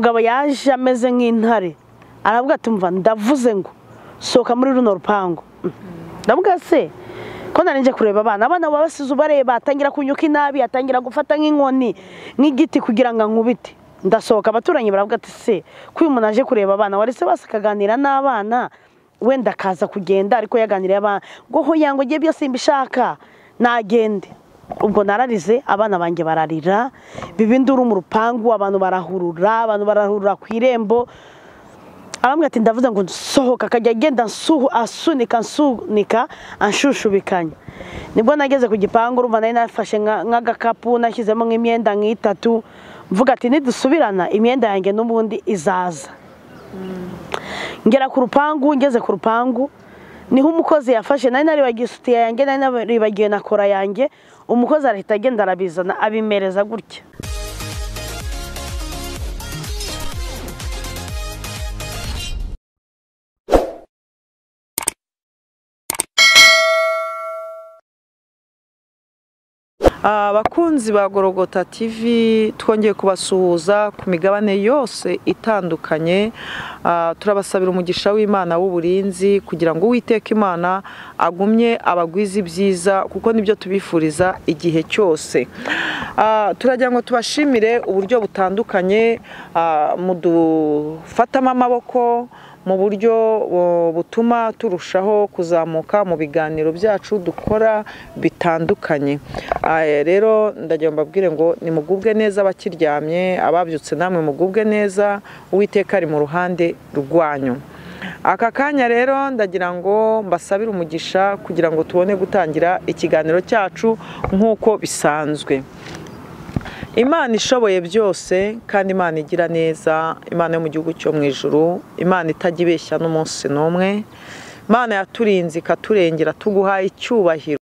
Umugabo yaje ameze nk'intare aravuga ati mva ndavuze ngo sohoka muri runo rupangu. Ndavuga se ko nari kureba abana, abana babasize ubareba, atangira kunyuka inabi, atangira gufata nk'inkoni nk'igiti kugira ngo ankubite. Ndasohoka, abaturanyi baravuga ati se ko uyu muntu aje kureba abana wari se basakaganira n'abana wenda akaza kugenda, ariko yaganiriye abana ngo hoya ngo ngiye byose mbishaka nagende. Ubwo nararize, abana banjye bararira, bibinduru mu rupangu, abantu barahurura, abantu barahurura ku irembo. Arambwira ati ndavuze ngo nsohoka, akajya agenda asunika nsunika anshushubikanya. Nibwo nageze ku gipangu, urumva nari nafashe nk'agakapu nashyizemo nk'imyenda nk'itatu, mvuga ati nidusubirana imyenda yanjye n'ubundi izaza. Ngera ku rupangu, ngeze ku rupangu niho umukozi yafashe, nari naribagiye isutiya yanjye, nari naribagiye na kora yanjye, umukozi arahita agenda arabizana abimereza gutya. Abakunzi ba Gorogota TV twongeye kubasuhuza ku migabane yose itandukanye. Turabasabira umugisha w'Imana w'uburinzi kugira ngo Uwiteka Imana agumye abagwize ibyiza, kuko nibyo tubifuriza igihe cyose. Turagira ngo tubashimire uburyo butandukanye mudufatamo amaboko mu buryo butuma turushaho kuzamuka mu biganiro byacu dukora bitandukanye. Rero ndagira mbabwire ngo nimugubwe neza abakiryamye, ababyutse namwe mugubwe neza, Uwiteka ari mu ruhande rwanyu. Aka kanya rero ndagira ngo mbasabire umugisha kugira ngo tubone gutangira ikiganiro cyacu nk'uko bisanzwe. Imana ishoboye byose kandi Imana igira neza, Imana yo mu gihugu cyo mu ijuru, Imana itajya ibeshya n'umunsi n'umwe, Imana yaturinze ikaturengera, tuguhaye icyubahiro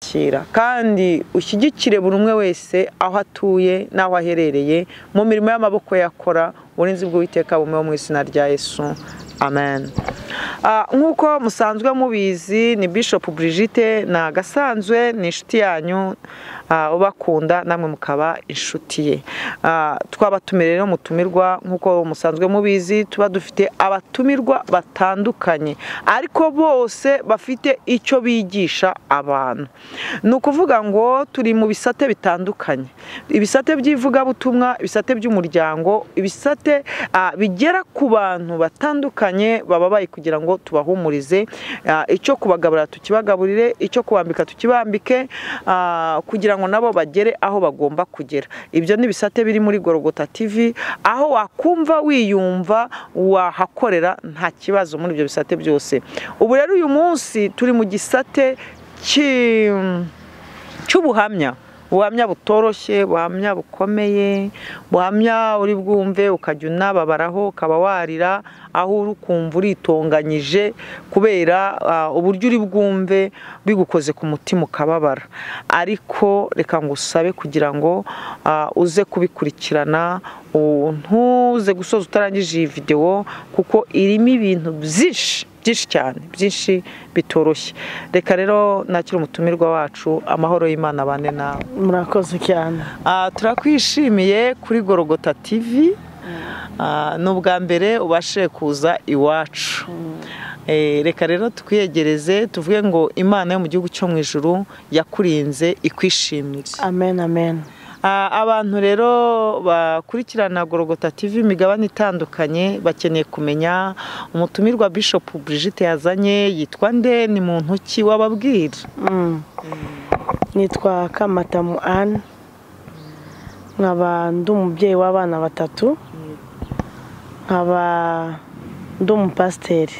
kandi ushyigikire buri umwe wese aho atuye n'aho aherereye mu mirimo y'amaboko yakora. Uburinzi bw'Uwiteka bumeho mu izina rya Yesu, amen. Nk'uko musanzwe mubizi ni Bishop Brigitte na gasanzwe, ni inshuti yanyu ubakunda namwe mukaba inshuti ye. Twabatumire rero mutumirwa nk'uko musanzwe mubizi, tuba dufite abatumirwa batandukanye ariko bose bafite icyo bigisha abantu. Ni ukuvuga ngo turi mu bisate bitandukanye, ibisate by'ivugabutumwa, ibisate by'umuryango, ibisate bigera ku bantu batandukanye bababaye kugira ngo tubahumurize, icyo kubagaburira tukibagaburire, icyo kubambika tukibambike, kugira ngo nabo bagere aho bagomba kugera. Ibyo ni bisate biri muri Gorogota TV, aho wakumva wiyumva wahakorera nta kibazo muri ibyo bisate byose. Ubu rero uyu munsi turi mu gisate cy'ubuhamya, buhamya butoroshye, buhamya bukomeye, buhamya uri bwumve ukajya unababaraho ukaba warira, aho uri kumva uritonganyije kubera uburyo uri bwumve bigukoze ku mutima ukababara. Ariko reka ngusabe kugira ngo uze kubikurikirana, ntuze gusoza utarangije iyi video kuko irimo ibintu byinshi byinshi cyane, byinshi bitoroshye. Reka rero nakira umutumirwa wacu, amahoro y'Imana abane nawe. Murakoze cyane. Turakwishimiye kuri Gorogota TV. N'ubwa mbere ubashe kuza iwacu. Reka rero tukwiyegereze tuvuge ngo Imana yo mu gihugu cyo mu ijuru yakurinze ikwishimire. Amen, amen. Abantu rero bakurikirana Gorogota TV imigabane itandukanye bakeneye kumenya umutumirwa Bishop Brigitte yazanye yitwa nde, ni muntu ki, wababwira? Nitwa Kamatamu Anne, nkaba ndi umubyeyi w'abana batatu, nkaba ndi umupasiteri.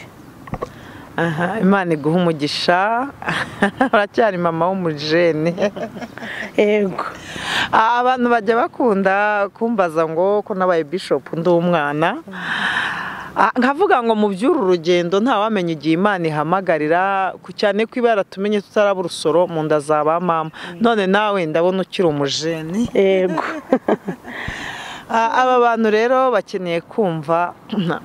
Aha, Imana iguha umugisha. Uracyari mama w'umujene. Yego. Abantu bajya bakunda kumbaza ngo ko nabaye bishop ndi umwana, nkavuga ngo mu by'uru rugendo nta wamenya igihe Imana ihamagarira, cyane ko iba yaratumenye tutaraba urusoro mu nda za ba mama. None nawe ndabona ukiri umujene. Yego. Aba bantu rero bakeneye kumva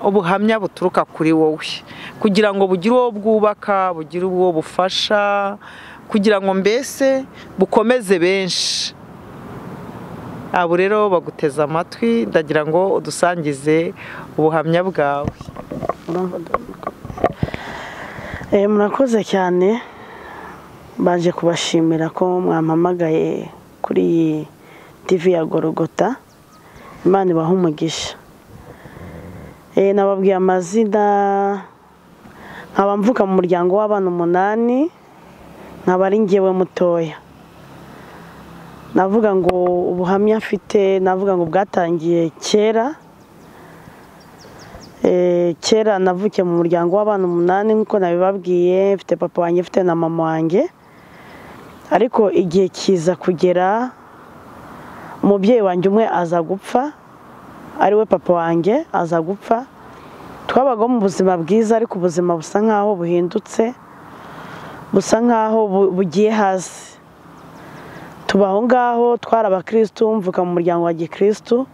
ubuhamya buturuka kuri wowe kugira ngo bugire uwo bwubaka, bugire uwo bufasha, kugira ngo mbese bukomeze benshi. Abo rero baguteze amatwi, ndagira ngo udusangize ubuhamya bwawe. Murakoze cyane, baje kubashimira ko mwampamagaye kuri iyi TV ya Gorogota. Imana ibahe umugisha. Nababwiye amazina, nkaba mvuka mu muryango w'abana 8, nkaba ari njyewe mutoya. Navuga ngo ubuhamya mfite, navuga ngo bwatangiye kera. Kera navukiye mu muryango w'abana 8 nkuko nabibabwiye, mfite papa wanjye, mfite na mama wanjye. Ariko igihe kiza kugera umubyeyi wanjye umwe aza gupfa, ari we papa wanjye aza gupfa. Twabagaho mu buzima bwiza, ariko ubuzima busa nkaho buhindutse, busa nkaho bugiye hasi. Tubaho ngaho twari abakristu, mvuka mu muryango wa gikristu.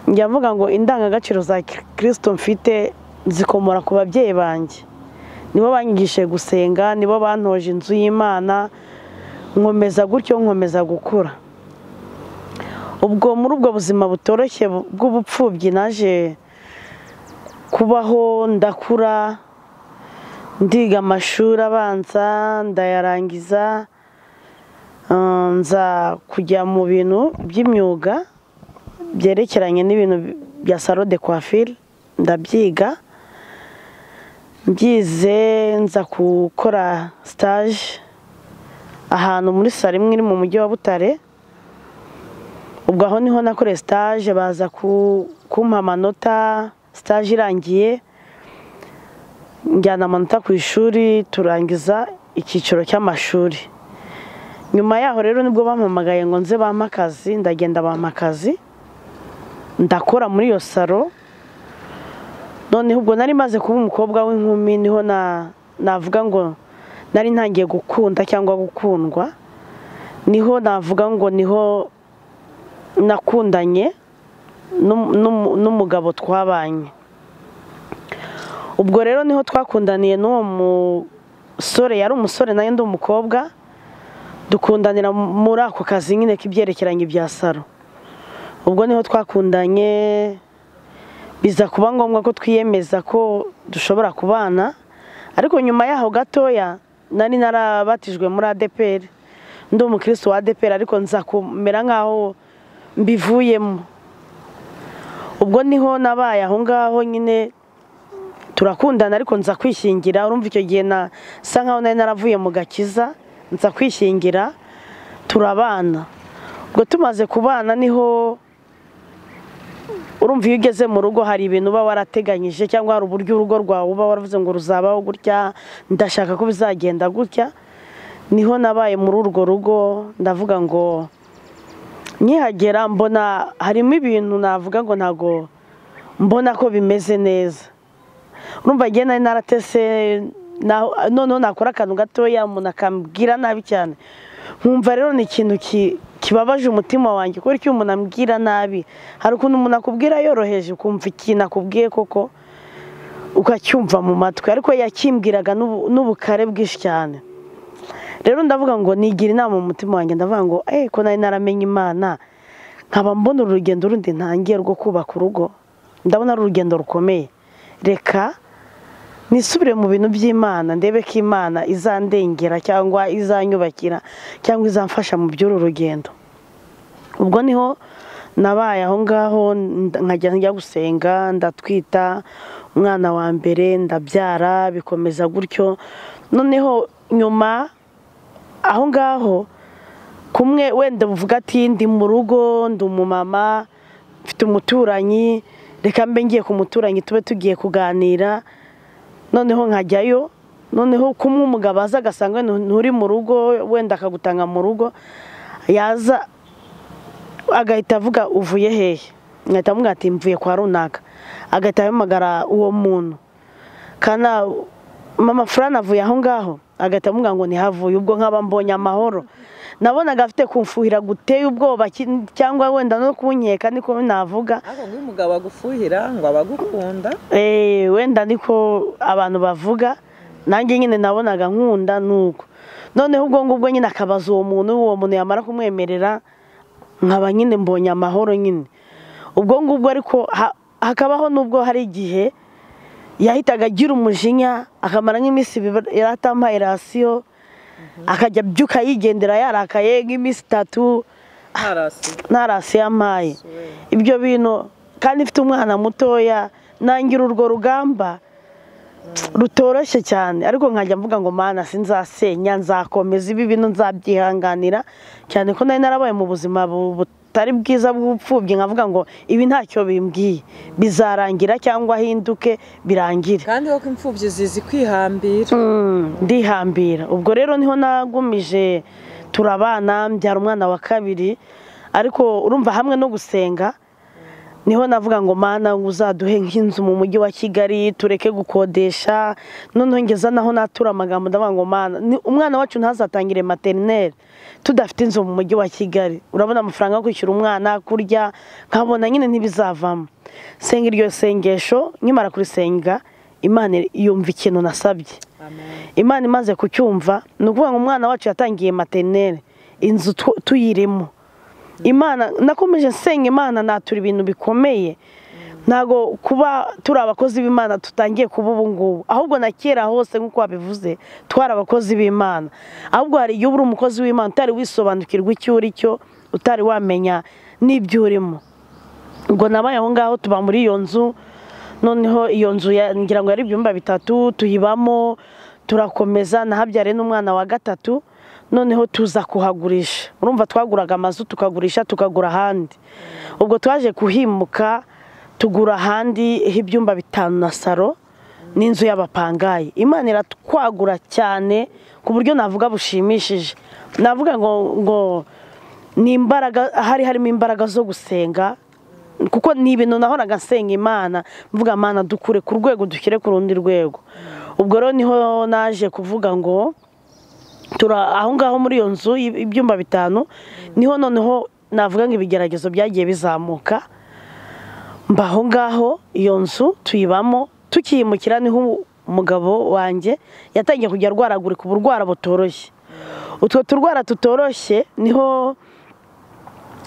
Njya mvuga ngo indangagaciro za Kristo mfite zikomora ku babyeyi banjye. Nibo banyigishije gusenga, nibo bantoje inzu y'Imana, nkomeza gutyo, nkomeza gukura. Ubwo muri ubwo buzima butoroshye bw'ubupfubyi naje kubaho, ndakura, ndiga amashuri abanza ndayarangiza, nza kujya mu bintu by'imyuga byerekeranye n'ibintu bya salon de coiffure, ndabyiga. Mbyize nza gukora stage ahantu muri salo imwe iri mu mujyi wa Butare. Ubwo aho niho nakoreye stage, baza kumpa amanota. Stage irangiye njyana amanota ku ishuri, turangiza icyiciro cy'amashuri. Nyuma yaho rero nibwo bampamagaye ngo nze bampe akazi, ndagenda bampa akazi, ndakora muri iyo salo. Noneho ubwo nari maze kuba umukobwa w'inkumi, niho navuga ngo nari ntangiye gukunda cyangwa gukundwa. Niho navuga ngo niho nakundanye n'umugabo twabanye. Ubwo rero niho twakundaniye n'uwo musore, yari umusore naye ndi umukobwa, dukundanira muri ako kazi nyine k'ibyerekeranye bya salo. Ubwo niho twakundanye, biza kuba ngombwa ko twiyemeza ko dushobora kubana. Ariko nyuma yaho gatoya nari narabatijwe muri ADPR, ndi umukristo wa ADPR, ariko nza kumera nkaho mbivuyemo. Ubwo niho nabaye aho ngaho nyine turakundana, ariko nza kwishingira. Urumva icyo gihe nasa nkaho nari naravuye mu gakiza, nza kwishingira, turabana. Ubwo tumaze kubana niho urumva iyo ugeze mu rugo hari ibintu uba warateganyije, cyangwa hari uburyo urugo rwawe uba waravuze ngo ruzabaho gutya, ndashaka ko bizagenda gutya. Niho nabaye muri urwo rugo, ndavuga ngo nkihagera mbona harimo ibintu navuga ngo ntago mbona ko bimeze neza. Urumva ngiye nari naratese, noneho nakora akantu gatoya umuntu akambwira nabi cyane, nkumva rero ni ikintu kibabaje umutima wanjye. Kubera ko umuntu ambwira nabi, hari ukuntu umuntu akubwira yoroheje ukumva ikintu akubwiye koko ukacyumva mu matwi, ariko yakimbwiraga n'ubukare bwinshi cyane. Rero ndavuga ngo nigira inama mu mutima wanjye, ndavuga ngo ko nari naramenye Imana, nkaba mbona urugendo rundi ntangiye rwo kubaka urugo, ndabona ari urugendo rukomeye, reka nisubire mu bintu by'Imana, ndebe ko Imana izandengera cyangwa izanyubakira cyangwa izamfasha mu by'uru rugendo. Ubwo niho nabaye aho ngaho, nkajya njya gusenga, ndatwita umwana wa mbere, ndabyara, bikomeza gutyo. Noneho nyuma aho ngaho kumwe wenda uvuga ati ndi mu rugo, ndi umumama, mfite umuturanyi, reka mbe ngiye ku muturanyi tube tugiye kuganira. Noneho nkajyayo, noneho kumwe umugabo aza agasanga nturi mu rugo, wenda akagutanga mu rugo, yaza agahita avuga uvuye hehe, nkahita amubwira ati mvuye kwa runaka, agahita ahamagara uwo muntu, kana mama Fran avuye aho ngaho, agahita amubwira ngo ntihavuye. Ubwo nkaba mbonye amahoro. Nabonaga afite kumfuhira guteye ubwoba, cyangwa wenda no kunkeka niko navuga. Ariko ngo umugabo agufuhira ngo abagukunda, wenda niko abantu bavuga, nanjye nyine nabonaga nkunda nuko. Noneho ubwo ngubwo nyine akabaza uwo muntu, uwo muntu yamara kumwemerera Nkaba nyine mbonye amahoro nyine. Ubwo ngubwo ariko hakabaho nubwo hari igihe yahitaga agira umujinya akamara nk'iminsi yaratampaye rasiyo, akajya abyuka yigendera yarakaye nk'iminsi 3 nta rasiyo yampaye. Ibyo bintu kandi mfite umwana mutoya, nangira urwo rugamba rutoroshye cyane, ariko nkajya mvuga ngo Mana sinzasenya, nzakomeza ibi bintu nzabyihanganira, cyane ko nari narabaye mu buzima butari bwiza bw'ubupfubyi, nkavuga ngo ibi ntacyo bimbwiye, bizarangira cyangwa ahinduke birangire. Kandi ko imfubyi zizi kwihambira. Ndihambira. Ubwo rero niho nagumije turabana, mbyara umwana wa 2, ariko urumva hamwe no gusenga niho navuga ngo Mana uzaduhe nk'inzu mu mujyi wa Kigali tureke gukodesha. Noneho ngeza naho natura amagambo ndavuga ngo Mana umwana wacu ntazatangire maternelle tudafite inzu mu mujyi wa Kigali. Urabona amafaranga yo kwishyura umwana, kurya, nkabona nyine ntibizavamo. Senga iryo sengesho, nkimara kurisenga Imana yumva ikintu nasabye. Imana imaze kucyumva, ni ukuvuga ngo umwana wacu yatangiye maternelle inzu tuyirimo. Imana nakomeje nsenga Imana natura ibintu bikomeye. Ntago kuba turi abakozi b'Imana tutangiye kuba ubu ngubu, ahubwo na kera hose nkuko wabivuze twari abakozi b'Imana. Ahubwo hari igihe uri umukozi w'Imana utari wisobanukirwa icyo uri cyo, utari wamenya n'ibyo urimo. Ubwo nabaye aho ngaho tuba muri iyo nzu, noneho iyo nzu ngira ngo yari ibyumba 3 tuyibamo, turakomeza nahabyare n'umwana wa 3. Noneho tuza kuhagurisha. Urumva twaguraga amazu tukagurisha tukagura ahandi. Ubwo twaje kuhimuka tugura ahandi ibyumba 5 na saro n'inzu y'abapangayi. Imana iratwagura cyane ku buryo navuga bushimishije. Navuga ngo ni imbaraga, hari harimo imbaraga zo gusenga, kuko ni ibintu nahoraga nsenga Imana mvuga Mana dukure ku rwego dushyire ku rundi rwego. Ubwo rero niho naje kuvuga ngo tura aho ngaho muri iyo nzu ibyumba 5 niho noneho navuga ngo ibigeragezo byagiye bizamuka. Mbaho ngaho iyo nzu tuyibamo, tukiyimukira niho umugabo wanjye yatangiye kujya arwaragurika uburwara butoroshye. Utwo turwara tutoroshye niho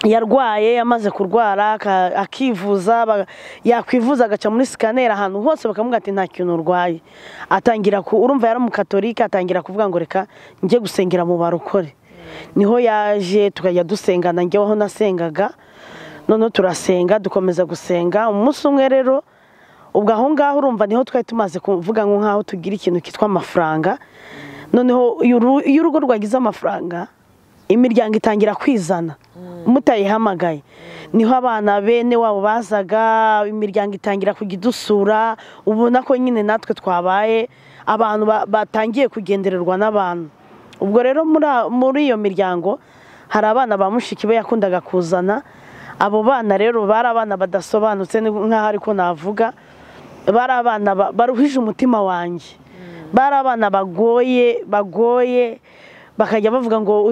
yarwaye, amaze kurwara akivuza, yakwivuza agaca muri scanner ahantu hose bakamubwira ati nta kintu urwaye. Atangira urumva yari umukatolika, atangira kuvuga ngo reka njye gusengera mu barokore. Niho yaje tukajya dusengana, njye aho nasengaga, noneho turasenga dukomeza gusenga. Umunsi umwe rero ubwo aho ngaho urumva niho twari tumaze kuvuga ngo nkaho tugira ikintu kitwa amafaranga. Noneho iyo urugo rwagize amafaranga imiryango itangira kwizana mutayihamagaye. Niho abana bene wabo bazaga, imiryango itangira kujya idusura, ubona ko nyine natwe twabaye abantu batangiye kugendererwa n'abantu. Ubwo rero muri iyo miryango hari abana ba mushiki we yakundaga kuzana. Abo bana rero bari abana badasobanutse nkaho ariko navuga, bari abana baruhije umutima wanjye, bari abana bagoye, bakajya bavuga ngo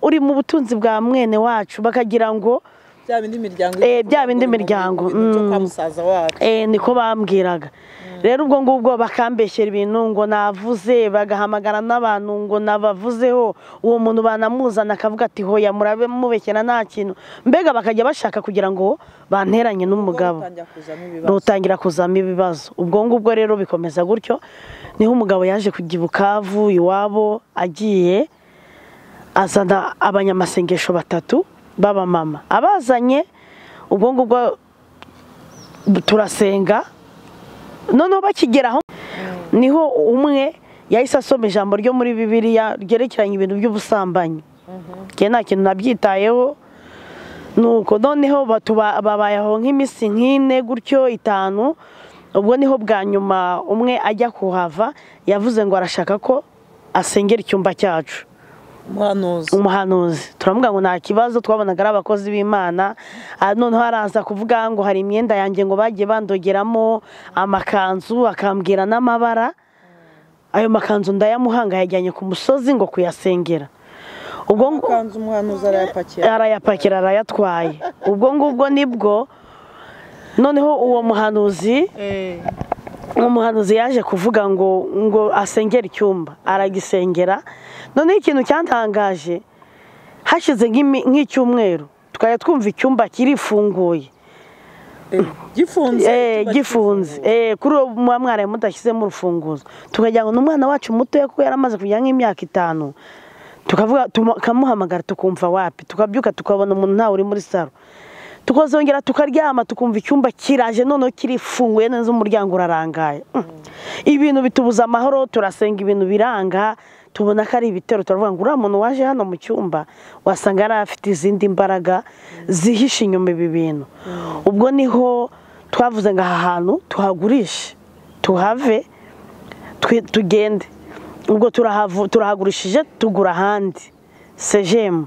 uri mu butunzi bwa mwene wacu, bakagira ngo bya bindi miryango, bya bindi miryango kwa musaza wacu, niko bambwiraga. Rero ubwo ngubwo bakambeshyera ibintu ngo navuze, bagahamagara n'abantu ngo nabavuzeho, uwo muntu banamuzana akavuga ati hoya murabe mubekera nta kintu. Mbega bakajya bashaka kugira ngo banteranye n'umugabo, rutangira kuzamo ibibazo. Ubwo ngubwo rero bikomeza gutyo. Niho umugabo yaje kujya i Bukavu iwabo, agiye azana abanyamasengesho 3 baba mama abazanye. Ubwo ngubwo turasenga. Noneho bakigeraho niho umwe yahise asoma ijambo ryo muri Bibiliya ryerekeranye ibintu by'ubusambanyi. Njye nta kintu nabyitayeho. Nuko noneho babayeho nk'iminsi nk'ine gutyo 5. Ubwo niho bwa nyuma umwe ajya kuhava yavuze ngo arashaka ko asengera icyumba cyacu. Umuhanuzi turamubwira ngo nta kibazo, twabonaga ari abakozi b'Imana. Noneho araza kuvuga ngo hari imyenda yanjye ngo bagiye bandogeramo amakanzu, akambwira n'amabara. Ayo makanzu ndayamuhanga yajyanye ku musozi ngo kuyasengera. Ubwo amakanzu umuhanuzi arayapakira arayatwaye. Ubwo ngubwo nibwo noneho uwo muhanuzi yaje kuvuga ngo asengera icyumba, aragisengera. Noneho ikintu cyantangaje, hashize nk'icyumweru Tukajya twumva icyumba kirifunguye gifunze, gifunze kuri uwo mwaraye mudashyizemo urufunguzo, tukagira ngo n'umwana wacu mutoya kuko yaramaze kujya nk'imyaka 5, tukavuga tukamuhamagara tukumva wapi, tukabyuka tukabona umuntu ntawe uri muri saro, tukozongera tukaryama tukumva icyumba kiraje noneho kirifunguye neza umuryango urarangaye. Ibintu bitubuza amahoro, turasenga ibintu biranga, tubona ko ari ibitero, turavuga ngo uriya muntu waje hano mu cyumba wasanga yari afite izindi mbaraga zihishe inyuma ibi bintu. Ubwo niho twavuze ngo aha hantu tuhagurishe tuhave tugende. Ubwo turahagurishije tugura ahandi sejemu.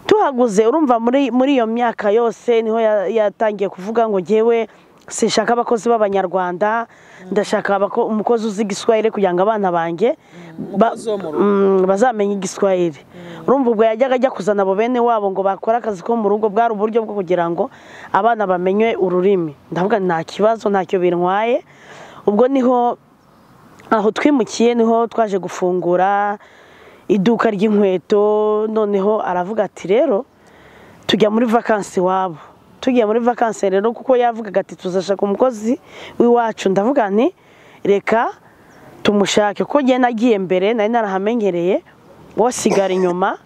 Tuhaguze urumva muri iyo myaka yose niho yatangiye kuvuga ngo ngewe sinshaka abakozi b'abanyarwanda, ndashaka umukozi uzi Igiswahili kugira ngo abana banjye bazamenye Igiswahili. Urumva ubwo yajyaga ajya kuzana abo bene wabo ngo bakore akazi ko mu rugo, bwari uburyo bwo kugira ngo abana bamenye ururimi. Ndavuga nta kibazo, ntacyo bintwaye. Ubwo niho aho twimukiye niho twaje gufungura iduka ry'inkweto. Noneho aravuga ati rero tujya muri vakansi wabo. Tugiye muri vakansi rero kuko yavugaga ati tuzashaka umukozi w'iwacu, ndavuga nti reka tumushake kuko njye nagiye mbere nari narahamenyereye wasigara inyuma.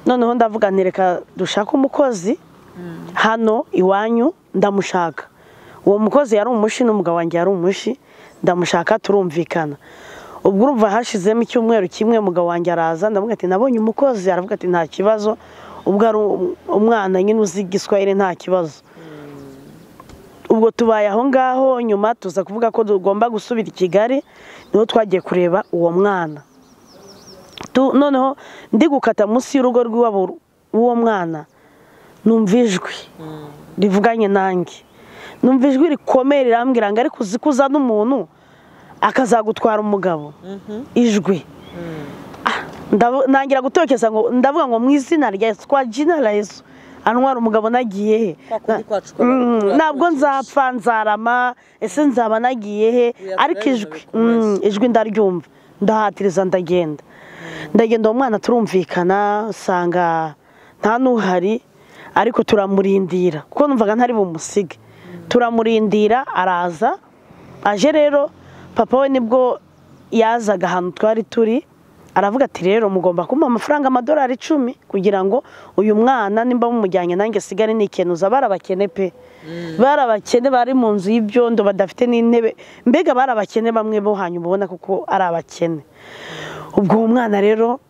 Noneho ndavuga nti reka dushake umukozi hano iwanyu, ndamushaka. Uwo mukozi yari umushi n'umugabo wanjye yari umushi, ndamushaka turumvikana. Ubwo urumva hashizemo icyumweru kimwe umugabo wanjye araza, ndavuga ati nabonye umukozi, aravuga ati nta kibazo, ubwo ari umwana nyine uzi Igiswahili nta kibazo. Ubwo tubaye aho ngaho, nyuma tuza kuvuga ko tugomba gusubira i Kigali, niho twagiye kureba uwo mwana. Noneho ndi gukata munsi y'urugo rw'iwabo w'uwo mwana, numva ijwi rivuganye nanjye, numva ijwi rikomeye rirambwira ngo ariko uzi ko uzana umuntu akazagutwara umugabo. Ijwi ntangira gutokeza ngo ndavuga ngo mu izina rya Yesu, kwa jina la Yesu, antwara umugabo nagiye he? Ntabwo nzapfa nzarama, ese nzaba nagiye he? Ariko ijwi ndaryumva, ndahatiriza ndagenda. Ndagenda uwo mwana turumvikana, usanga nta n'uhari, ariko turamurindira kuko numvaga ntari bumusige. Turamurindira araza. Aje rero papa we nibwo yazaga ahantu twari turi, aravuga ati rero mugomba kumpa amafaranga $10 kugira ngo uyu mwana nimba mumujyanye nanjye sigare nikenuza. Barabakene pe, barabakene, bari mu nzu y'ibyondo badafite n'intebe, mbega barabakene bamwe bo hanyuma ubona kuko ari abakene. Ubwo uwo mwana rero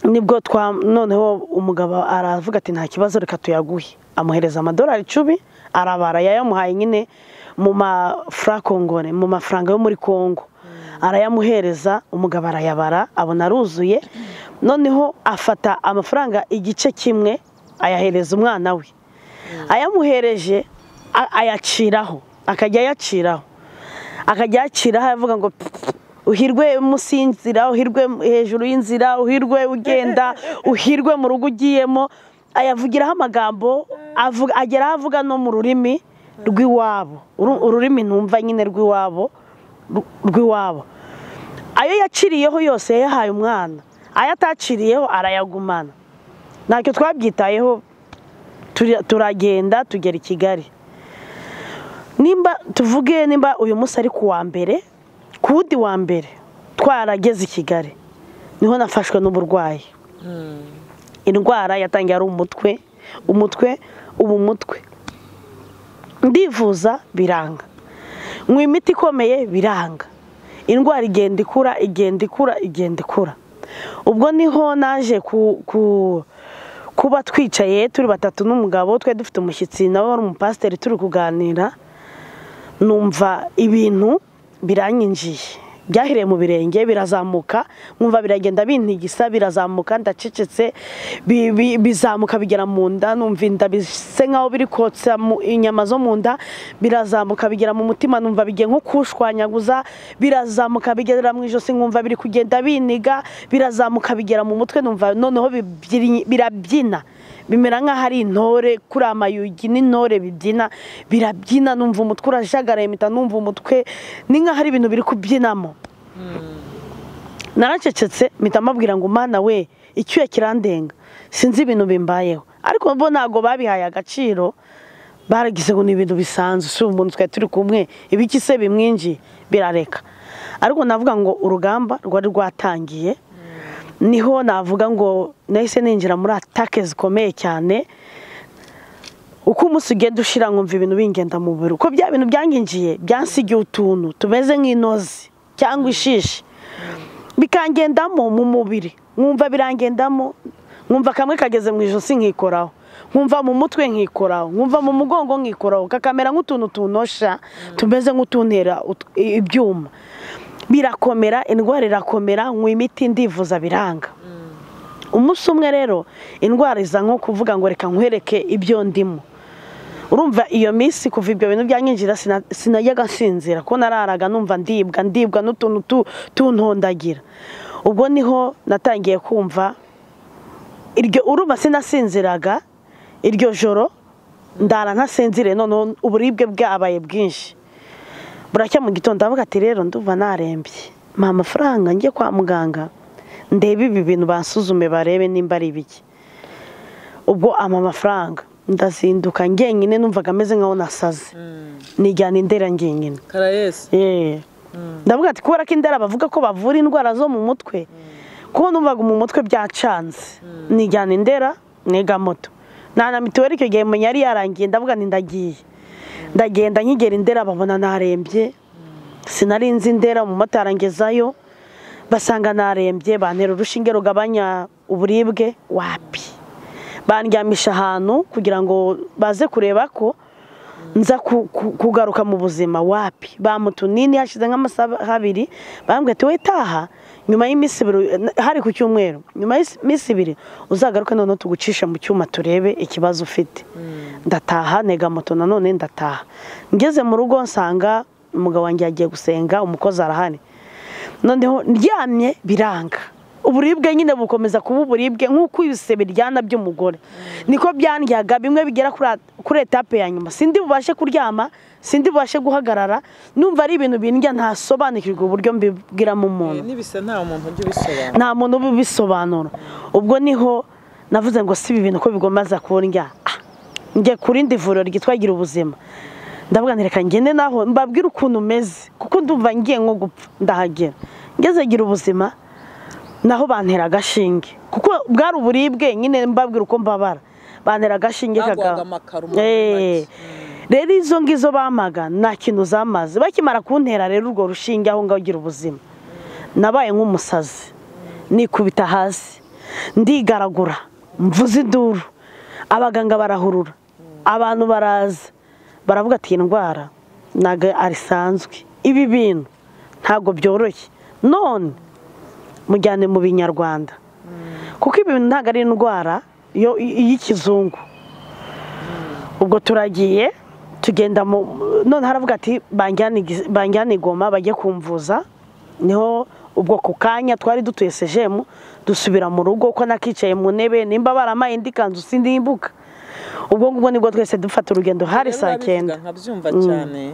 nibwo noneho umugabo aravuga ati nta kibazo reka tuyaguhe, amuhereza $10, arabara yayamuhaye nyine mu mafrakongore, mu mafaranga yo muri Kongo, arayamuhereza. Umugabo arayabara abona aruzuye. Noneho afata amafaranga igice kimwe ayahereza umwana we, ayamuhereje ayaciraho, akajya ayaciraho, akajya ayaciraho avuga ngo uhirwe munsi y'inzira, uhirwe hejuru y'inzira, uhirwe ugenda, uhirwe mu rugo ugiyemo. Ayavugiraho amagambo, agera avuga no mu rurimi rw'iwabo, ururimi ntumva nyine rw'iwabo. Ayo yaciriyeho yose yayahaye umwana, ayo ataciriyeho arayagumana. Ntacyo twabyitayeho, turagenda tugera i Kigali. Nimba tuvuge nimba uyu munsi ari ku wa mbere, ku wundi wa mbere twarageze i Kigali, niho nafashwe n'uburwayi. Indwara yatangiye ari umutwe, ubu umutwe ndivuza biranga, nywa imiti ikomeye biranga, indwara igenda ikura, igenda ikura, igenda ikura. Ubwo niho naje kuba twicaye turi batatu n'umugabo, twe dufite umushyitsi nawe wari umupasiteri, turi kuganira, numva ibintu biranyinjiye, byahereye mu birenge birazamuka, nkumva biragenda bintigisa birazamuka, ndacecetse, bizamuka bigera mu nda, numva inda bise nkaho biri kotsa inyama zo mu nda, birazamuka bigera mu mutima, numva bigiye nko kushwanyaguza, birazamuka bigera mu ijosi, nkumva biri kugenda biniga, birazamuka bigera mu mutwe, numva noneho birabyina, bimera nkaho ari intore kuri amayugi n'intore bibyina, birabyina, numva umutwe urajagaraye, mpita numva umutwe ni nkaho ari ibintu biri kubyinamo. Naracecetse mpita mbabwira ngo mana we, icyuya kirandenga, sinzi ibintu bimbayeho. Ariko bo ntago babihaye agaciro, baragize ngo ni ibintu bisanzwe, si umuntu twari turi kumwe ibiki se bimwinji birareka. Ariko navuga ngo urugamba rwari rwatangiye, niho navuga ngo nahise ninjira muri atake zikomeye cyane. Uko umunsi ugenda ushira nkumva ibintu bingenda mu mubiri, uko bya bintu byanginjiye byansigiye utuntu tumeze nk'inozi cyangwa ishishi, bikangendamo mu mubiri, nkumva birangendamo, nkumva kamwe kageze mu ijosi nkikoraho, nkumva mu mutwe nkikoraho, nkumva mu mugongo nkikoraho, kakamera nk'utuntu tunosha tumeze nk'utuntera ibyuma. Birakomera, indwara irakomera, nywa imiti ndivuza biranga. Umunsi umwe rero indwara iza nko kuvuga ngo reka nkwereke ibyo ndimo. Urumva iyo minsi kuva ibyo bintu byanyinjira sinajyaga nsinzira, ko nararaga numva ndibwa ndibwa n'utuntu tuntondagira. Ubwo niho natangiye kumva iryo, urumva sinasinziraga iryo joro, ndara ntasinzire, none uburibwe bwabaye bwinshi. Buracya mu gitondo ndavuga ati rero ndumva narembye, mpa amafaranga njye kwa muganga ndebe ibi bintu bansuzume barebe nimba ari ibiki. Ubwo ama amafaranga ndazinduka ngenyine, numvaga ameze nkaho nasaze, nijyana Indera ngenyine. Ndavuga ati kubera ko Indera bavuga ko bavura indwara zo mu mutwe, kuko numvaga mu mutwe byacanze, nijyana Indera niga moto nta na mituweli icyo gihe menya yari yarangiye. Ndavuga nti ndagiye, ndagenda nkigera Indera babona narembye, sinari nzi Indera, umumotari angezayo basanga narembye, bantera urushinge rugabanya uburibwe, wapi, bandyamisha ahantu kugira ngo baze kureba ko nza kugaruka mu buzima, wapi. Bamutunini hashize nk'amasaha abiri bambwiye ati we taha nyuma y'iminsi ibiri, hari ku cyumweru, nyuma y'iminsi ibiri uzagaruke noneho tugucishe mu cyuma turebe ikibazo ufite. Ndataha nega moto nanone ndataha, ngeze mu rugo nsanga umugabo wanjye yagiye gusenga, umukozi arahari. Noneho ndyamye biranga, uburibwe nyine bukomeza kuba uburibwe nk'uko ibisebe biryana by'umugore niko byandyaga, bimwe bigera kuri etape ya nyuma sindi bubashe kuryama, sindi bubashe guhagarara, numva ari ibintu bindya ntasobanukirwa uburyo mbibwiramo umuntu. N'ibise nta muntu ujya ubisobanura, nta muntu ubisobanura. Ubwo niho navuze ngo si ibi bintu ko bigomaza kundya, njye kuri ndi vuriro ryitwa Gira Ubuzima, ndavuga nti reka ngende naho mbabwire ukuntu meze, kuko ndumva ngiye nko gupfa. Ndahagera ngeze Gira Ubuzima naho bantera agashinge, kuko bwari uburibwe nyine mbabwira uko mbabara, bantera agashinge rero izo ngizo bamaga nta kintu zamaze. Bakimara kuntera rero urwo rushinge aho ngaho Gira Ubuzima, nabaye nk'umusazi, nikubita hasi ndigaragura, mvuze induru, abaganga barahurura, abantu baraza baravuga ati indwara ntago arisanzwe, ibi bintu ntago byoroshye, none mujyane mu binyarwanda, kuko ibi bintu ntago ari indwara y'ikizungu. Ubwo turagiye tugenda, none haravuga ati banjyane Goma bajye kumvuza. Niho ubwo ku kanya twari dutuye sejemu, dusubira mu rugo ko nakicaye mu ntebe, nimba baramaye indi kanzu sindimbuka. Ubwo ngubwo nibwo twese dufata urugendo, hari saa 9. Nkabyumva cyane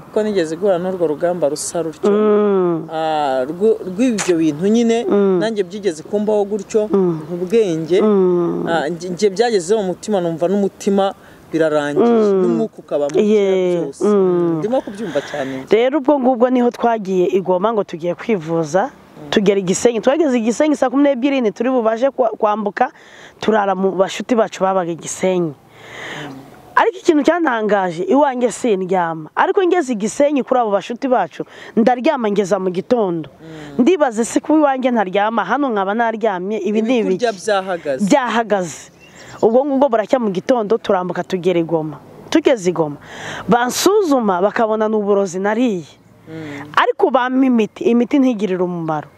kuko nigeze guhura n'urwo rugamba rusa rutyo rw'ibyo bintu nyine, nanjye byigeze kumbaho gutyo ubwenge njye byageze mu mutima, numva n'umutima birarangiye n'umwuka ukaba mu byose, ndimo kubyumva cyane. Rero ubwo ngubwo niho twagiye i Goma ngo tugiye kwivuza, tugera Igisenyi, twageze Igisenyi saa 12 turi bubashe kwambuka, turara mu bashuti bacu babaga Igisenyi. Ariko ikintu cyantangaje iwanjye sindyama, ariko ngeze Igisenyi kuri abo bashuti bacu ndaryama ngeza mu gitondo. Ndibaze se kuba iwanjye ntaryama, hano nkaba naryamye, ibi ni ibiki byahagaze. Ubwo ngubwo buracya mu gitondo turambuka tugera i Goma. Tugeze i Goma bansuzuma bakabona n'uburozi nariye, ariko bampa imiti, imiti ntigirira umumaro.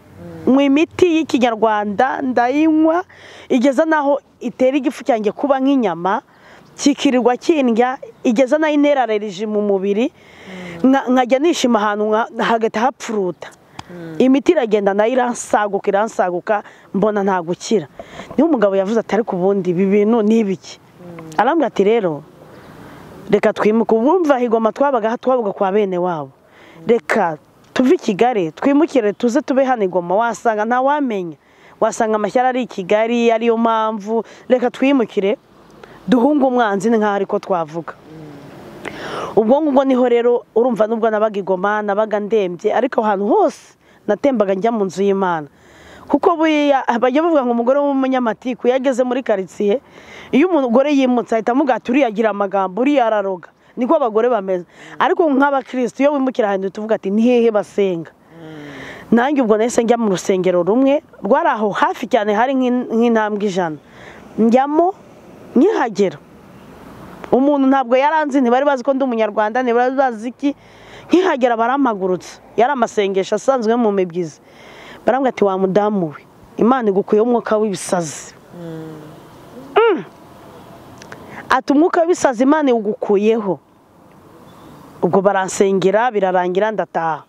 Nywa imiti y'ikinyarwanda ndayinywa, igeza naho itera igifu cyanjye kuba nk'inyama, kikirirwa kindya, igeza naho intera allergie mu mubiri, nkajya nishima ahantu hagahita hapfuruta. Imiti iragenda nayo iransaguka iransaguka, mbona nta gukira. Niho umugabo yavuze ati ariko ubundi ibi bintu ni ibiki? Arambwira ati rero reka twimuke. Ubumva Higoma twabaga kwa bene wabo, reka tuve i Kigali twimukire tuze tube hano i Goma, wasanga ntawamenya, wasanga amashyari ari i Kigali ariyo mpamvu, reka twimukire Duhunga umwanzi ni nkaho ariko twavuga. Ubwo ngubwo niho rero urumva nubwo nabaga i Goma nabaga ndembye, ariko ahantu hose natembaga njya mu nzu y'Imana. Kuko buriya bajya bavuga ngo umugore w'umunyamatiku iyo ageze muri karitsiye, iyo umugore yimutse ahita amuga ati uriya agira amagambo, uriya araroga. Niko abagore bameze. Ariko nk'abakristo iyo wimukira ahantu tuvuga ati ni hehe basenga. Nanjye ubwo nahise njya mu rusengero rumwe rwari aho hafi cyane, hari nk'intambwe 100. Njyamo nkihagera, umuntu ntabwo yaranzi, ntibari bazi ko ndi umunyarwanda, ntibari bazi iki. Nkihagera barampagurutsa, yari amasengesho asanzwe mu mibyizi. Barambwira ati wa mudamu we, Imana igukuyeho umwuka w'ibisazi. Ati umwuka w'ibisazi Imana igukuyeho. Ubwo baransengera birarangira ndataha.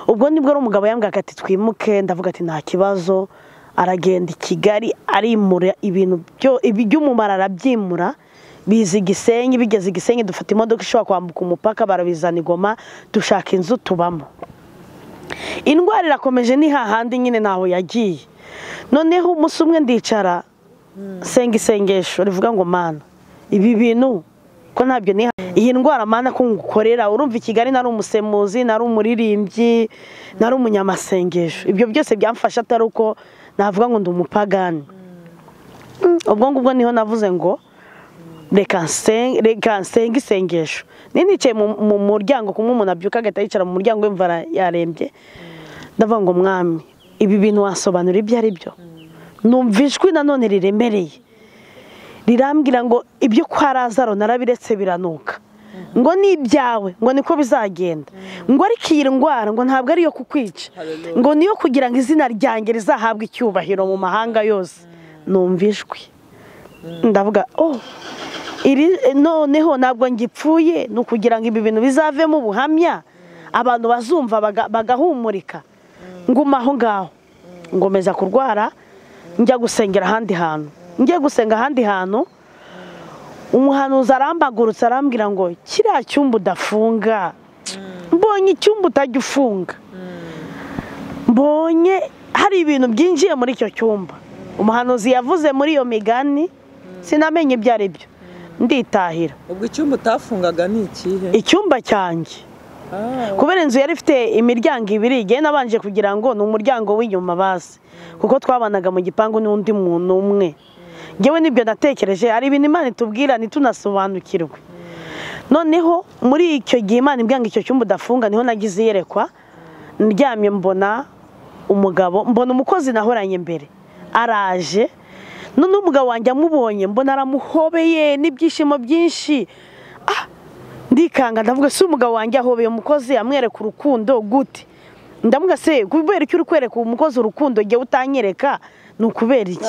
Ubwo nibwo ari umugabo yambwiraga ati twimuke, ndavuga ati nta kibazo. Aragenda i Kigali arimura ibintu by'umumaro, arabyimura biza Gisenyi. Bigeze Gisenyi dufata imodoka ishobora kwambuka umupaka, barabizana i Goma, dushaka inzu tubamo. Indwara irakomeje ni hahandi nyine ntaho yagiye. Noneho umunsi umwe ndicara senga isengesho rivuga ngo Mana, ibi bintu ko ntabyo ni iyi ndwara Mana ko ngukorera. Urumva i Kigali nari umusemuzi, nari umuririmbyi, nari umunyamasengesho. Ibyo byose byamfasha atari uko navuga ngo ndi umupagani. Ubwo ngubwo niho navuze ngo reka nsenga isengesho. Ninicaye mu muryango kumwe umuntu abyuka agahita yicara mu muryango w'imvura yarembye, ndavuga ngo Mwami, ibi bintu wasobanura ibyo ari byo. Numva ijwi nanone riremereye rirambwira ngo ibyo kwa Lazaro narabiretse biranuka, ngo ni ibyawe, ngo niko bizagenda, ngo ariko iyi ndwara ngo ntabwo ari iyo kukwica, ngo niyo kugira ngo izina ryanjye rizahabwe icyubahiro mu mahanga yose. Numva ijwi ndavuga oh, iri noneho ntabwo ngipfuye, ni ukugira ngo ibi bintu bizavemo ubuhamya, abantu bazumva bagahumurika. Nguma aho ngaho ngomeza kurwara, njya gusengera ahandi hantu. Ngiye gusenga ahandi hantu, umuhanuzi arambagurutsa arambwira ngo kiriya cyumba udafunga, mbonye icyumba utajya ufunga, mbonye hari ibintu byinjiye muri icyo cyumba. Umuhanuzi yavuze muri iyo migani, sinamenye ibyo ari byo, nditahira. Ubwo icyumba utafungaga ni ikihe? Icyumba cyanjye. Kubera inzu yari ifite imiryango ibiri, igihe nabanje kugira ngo ni umuryango w'inyuma basi, kuko twabanaga mu gipangu n'undi muntu umwe. Ngewe nibyo natekereje, ari ibintu Imana itubwira ntitunasobanukirwe. Noneho muri icyo gihe Imana imbwira ngo icyo cyumba udafunga, niho nagize iyerekwa. Ndyamye mbona umugabo, mbona umukozi nahoranye mbere araje. None umugabo wanjye amubonye mbona aramuhobeye n'ibyishimo byinshi. Ndikanga ndavuga si umugabo wanjye ahobeye umukozi amwereka urukundo gute? Ndamuga se kubera icyo uri kwereka umukozi urukundo jye utanyereka ni ukubera iki?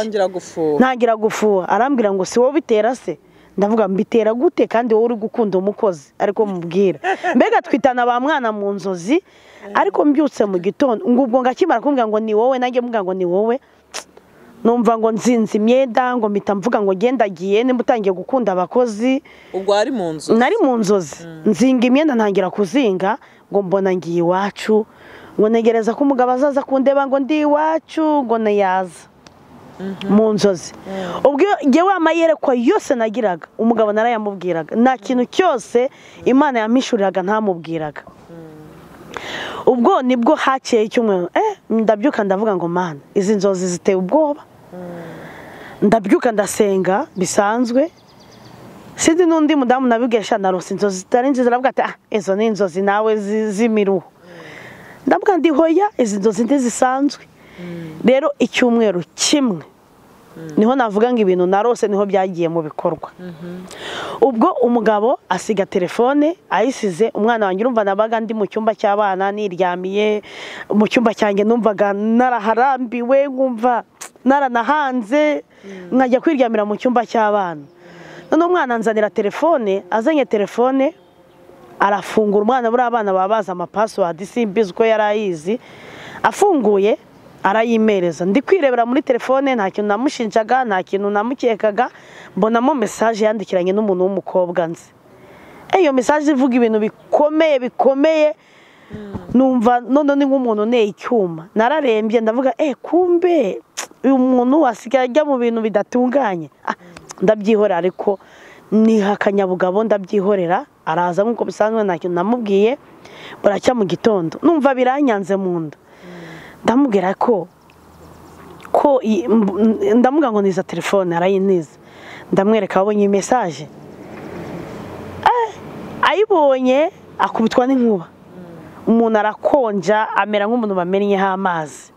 Ntangira gufuha. Arambwira ngo si wowe bitera se? Ndavuga mbitera gute kandi wowe uri gukunda umukozi? Ariko mubwira mbega twitana ba mwana mu nzozi. Ariko mbyutse mu gitondo ngo ubwo ngakimara kumbwira ngo ni wowe, nanjye mubwira ngo ni wowe, numva ngo nzinze imyenda, ngo mpita mvuga ngo ngendagiye nimba utangiye gukunda abakozi. Ubwo ari mu nzozi? Nari mu nzozi. Nzinga imyenda ntangira kuzinga, ngo mbona ngiye iwacu, ngo ntegereza ko umugabo azaza kundeba ngo ndi iwacu, ngo nayaza. Mu nzozi. Ubwo ngewe amayerekwa yose nagiraga umugabo narayamubwiraga, nta kintu cyose Imana yampishuriraga ntamubwiraga. Ubwo nibwo hakeye icyumweru, ndabyuka ndavuga ngo Mana, izi nzozi ziteye ubwoba. Ndabyuka ndasenga bisanzwe, sinzi n'undi mudamu nabibwiye narose inzozi zitari nziza, aravuga ati izo ni inzozi nawe z'imiruho. Ndavuga ndi hoya, izi nzozi ntizisanzwe. Rero icyumweru kimwe niho navuga ngo ibintu narose niho byagiye mu bikorwa. Ubwo umugabo asiga telefone ayisize umwana wanjye, urumva nabaga ndi mu cyumba cy'abana niryamiye mu cyumba cyanjye, numvaga naraharambiwe, nkumva naranahanze, nkajya kwiryamira mu cyumba cy'abana. None umwana anzanira telefone, azanye telefone arafungura. Umwana buri abana baba bazi ama password, simbizi uko yarayizi, afunguye arayimereza. Ndi kwirebera muri telefone, nta kintu namushinjaga, nta kintu namukekaga, mbonamo message yandikiranye n'umuntu w'umukobwa nzi. Iyo message ivuga ibintu bikomeye bikomeye, numva none ni nk'umuntu uneye icyuma. Nararembye ndavuga kumbe uyu muntu wasigaye ajya mu bintu bidatunganye. Ndabyihorera ariko niha akanyabugabo ndabyihorera. Araza nk'uko bisanzwe nta kintu namubwiye. Buracya mu gitondo numva biranyanze mu nda. Ndamubwira ko ndamubwira ngo niza telefone, arayiniza. Ndamwereka abonye message, ayibonye akubitwa n'inkuba. Umuntu arakonja amera nk'umuntu bamennyeho amazi.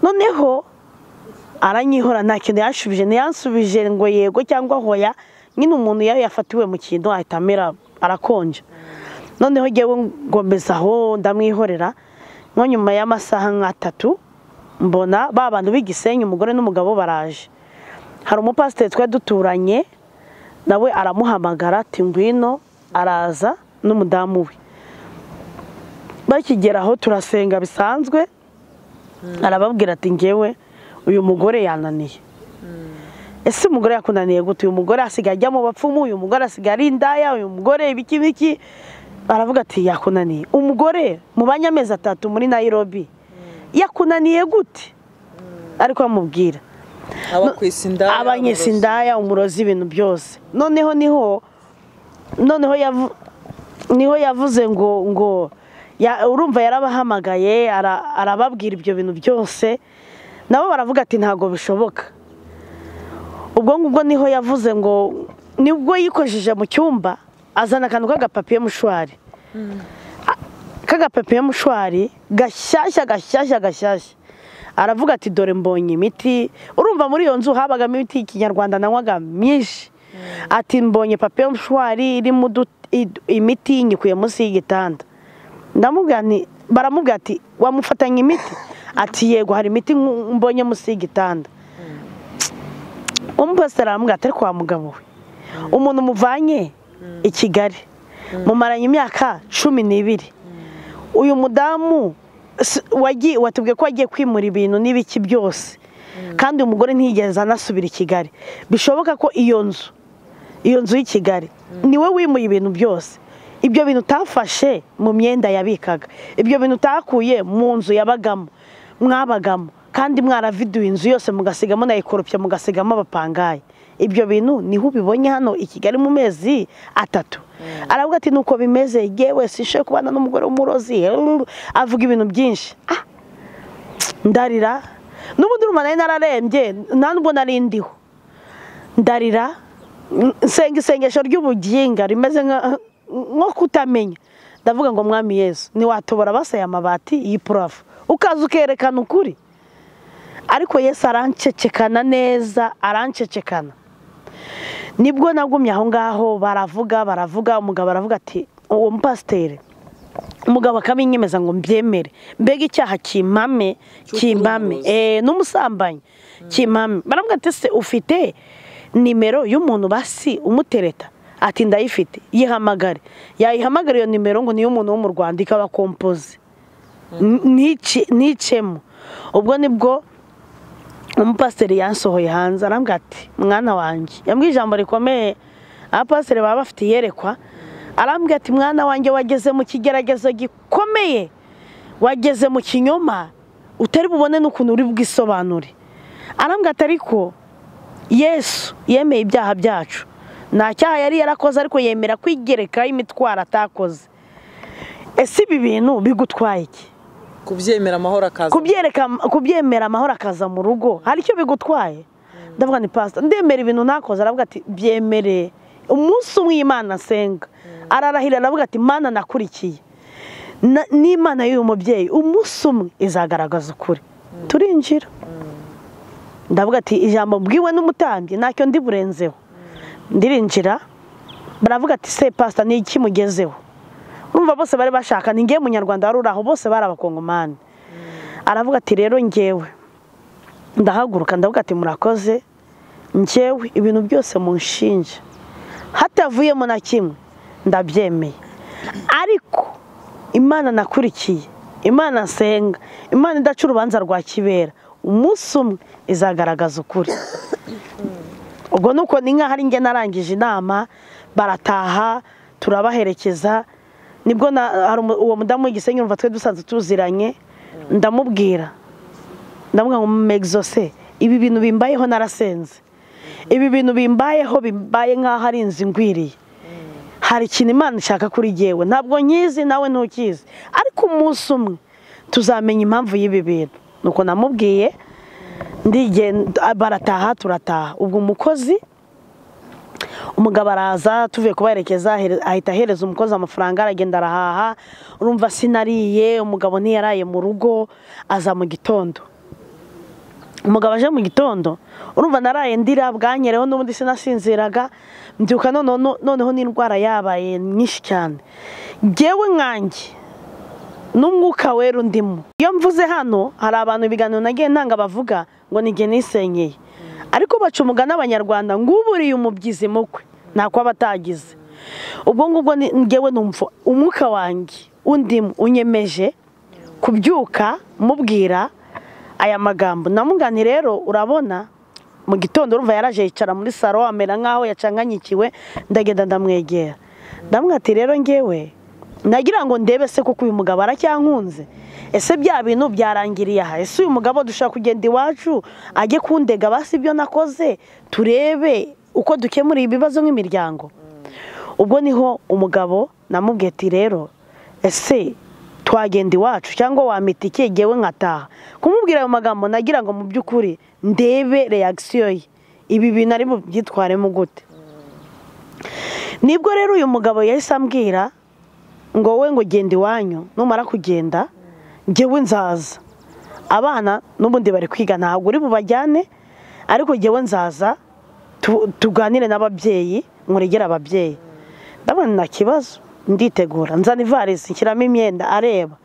Noneho aranyihora nta kintu yanshubije, ntiyansubije ngo yego cyangwa hoya. Nyine umuntu iyo yafatiwe mu kintu ahita amera arakonja. Noneho ngewe ngomeza aho ndamwihorera. Nko nyuma y'amasaha nk'atatu mbona ba bantu b'Igisenyi umugore n'umugabo baraje. Hari umupasiteri twari duturanye nawe aramuhamagara ati ngwino, araza n'umudamu we. Bakigera aho turasenga bisanzwe, arababwira ati ngewe uyu mugore yananiye. Ese umugore yakunaniye gute? Uyu mugore asigaye ajya mu bapfumu, uyu mugore asigaye ari indaya, uyu mugore ibiki biki. Baravuga ati yakunaniye. Umugore mubanye amezi 3 muri Nairobi yakunaniye gute? Ariko amubwira abanyesa indaya, umurozi, ibintu byose. Noneho niho yavuze ngo urumva yarabahamagaye arababwira ibyo bintu byose, nabo baravuga ati ntago bishoboka. Ubwo ngubwo niho yavuze ngo nibwo yikojeje mu cyumba azana akantu k'agapapiye mushwari, k'agapapiye mushwari gashyashya gashyashya gashyashya. Aravuga ati dore mbonye imiti. Urumva muri iyo nzu habagamo imiti y'ikinyarwanda nanywaga myinshi. Ati mbonye papiye mushwari irimo imiti nyikuye munsi y'igitanda. Ndamubwira nti, baramubwira ati wamufatanya imiti? Ati yego hari imiti mbonye munsi y'igitanda. Umupasiteri aramubwira ati ariko wa mugabo we, umuntu muvanye i Kigali mumaranye imyaka 12, uyu mudamu watubwiye ko wagiye kwimura ibintu n'ibiki byose, kandi umugore ntiyigeze anasubira i Kigali. Bishoboka ko iyo nzu y'i Kigali niwe wimuye ibintu byose. Ibyo bintu utafashe mu myenda yabikaga, ibyo bintu utakuye mu nzu yabagamo mwabagamo, kandi mwaraviduye inzu yose mugasigamo nayikoropya mugasigamo abapangayi, ibyo bintu niho ubibonye hano i Kigali mu mezi 3. Aravuga ati nuko bimeze, yewe sishoye kubana n'umugore w'umurozi. Avuga ibintu byinshi. Ndarira. N'ubundi urumva nari nararembye, nta nubwo nari ndiho. Ndarira nsenga isengesho ry'ubuginga rimeze nko kutamenya. Ndavuga ngo Mwami Yesu, ntiwatobora basaya amabati y'ipurafu ukaza ukerekana ukuri. Ariko Yesu arancecekana neza, arancecekana. Nibwo nagumye aho ngaho baravuga, umugabo aravuga ati uwo mupasiteri, umugabo akabinyemeza ngo mbyemere, mbega icyaha kimpame n'umusambanyi kimpame. Baramubwira ati se ufite nimero y'umuntu basi umutereta? Ati ndayifite, yihamagare. Yayihamagara iyo nimero ngo niyo umuntu wo mu Rwanda ikaba kompoze nicemo. Ubwo nibwo umupasiteri yansohoye hanze arambwira ati mwana wanjye, yambwiye ijambo rikomeye, abapasiteri baba bafite iyerekwa. Arambwira ati mwana wanjye wageze mu kigeragezo gikomeye, wageze mu kinyoma utari bubone n'ukuntu uri bwisobanure. Arambwira ati ariko Yesu yemeye ibyaha byacu, nta cyaha yari yarakoze ariko yemera kwigerekaho imitwaro atakoze. Ese ibi bintu bigutwaye iki? Kubyemera amahoro akaza, kubyemera amahoro akaza mu rugo, hari icyo bigutwaye? Ndavuga ni pastor, ndemera ibintu nakoze. Aravuga ati byemere. Umunsi umwe Imana nsenga, ararahira aravuga ati Mana nakurikiye n'Imana y'uyu mubyeyi, umunsi umwe izagaragaza ukuri. Turinjira. Ndavuga ati ijambo mbwiwe n'umutambyi ntacyo ndi burenzeho. Ndirinjira. Baravuga ati se pastor ni iki mugezeho? Urumva bose bari bashaka ni ngiye munyarwanda wari uraho, bose bari abakongomani. Aravuga ati rero ngewe ndahaguruka ndavuga ati murakoze, ngewe ibintu byose munshinja hatavuyemo na kimwe ndabyemeye, ariko Imana nakurikiye, Imana nsenga, Imana idaca urubanza rwa kibera, umunsi umwe izagaragaza ukuri. Ubwo nuko ni nkaho ari nge narangije inama, barataha turabaherekeza. Nibwo uwo mudamu w'Igisenyi urumva twe dusanzwe tuziranye, ndamubwira ngo megzose ibi bintu bimbayeho narasenze, Ibi bintu bimbayeho bimbaye nk'aho ari inzu ingwiriye. Hari ikintu Imana ishaka kuri jyewe, ntabwo nkizi nawe ntukizi, ariko umunsi umwe tuzamenya impamvu y'ibi bintu. Nuko namubwiye ndigenda, barataha turataha. Ubwo umukozi, umugabo araza tuvuye kubaherekeza, ahita ahereza umukozi amafaranga, aragenda arahaha. Urumva sinariye, umugabo ntiyaraye mu rugo, aza mu gitondo. Umugabo aje mu gitondo, urumva naraye ndira bwanyereho n'ubundi sinasinziraga, mbyuka noneho n'indwara yabaye nyinshi cyane. Jyewe nkanjye n'umwuka wera undimo, iyo mvuze hano hari abantu ibiganiro nagiye ntanga bavuga ngo nijye nisenyeye, ariko baca umugani abanyarwanda ngo uburiye umubyizi mukwe ntako aba atagize. Ubwo ngubwo njyewe numva umwuka wanjye undimo unyemeje kubyuka mubwira aya magambo. Namugani rero urabona mu gitondo urumva yaraje yicara muri saro amera nkaho yacanganyikiwe, ndagenda ndamwegera, ndamubwira ati rero ngewe nagira ngo ndebe se kuko uyu mugabo aracyankunze, ese bya bintu byarangiriye aha, ese uyu mugabo dushaka kugenda iwacu ajye kundega basi ibyo nakoze, turebe uko dukemura ibibazo nk'imiryango. Ubwo niho umugabo namubwiye ati rero ese twagenda iwacu cyangwa wamita iki jyewe nkataha. Kumubwira ayo magambo nagira ngo mu by'ukuri ndebe reaction ye, ibi bintu ari bubyitwaremo gute. Nibwo rero uyu mugabo yahise ambwira ngo we ngo genda iwanyu, numara kugenda njyewe nzaza, abana n'ubundi bari kwiga ntabwo uri bubajyane, ariko njyewe nzaza tuganire n'ababyeyi, nkuregere ababyeyi. Ndabona nta kibazo, nditegura nzana ivarisi nshyiramo imyenda areba,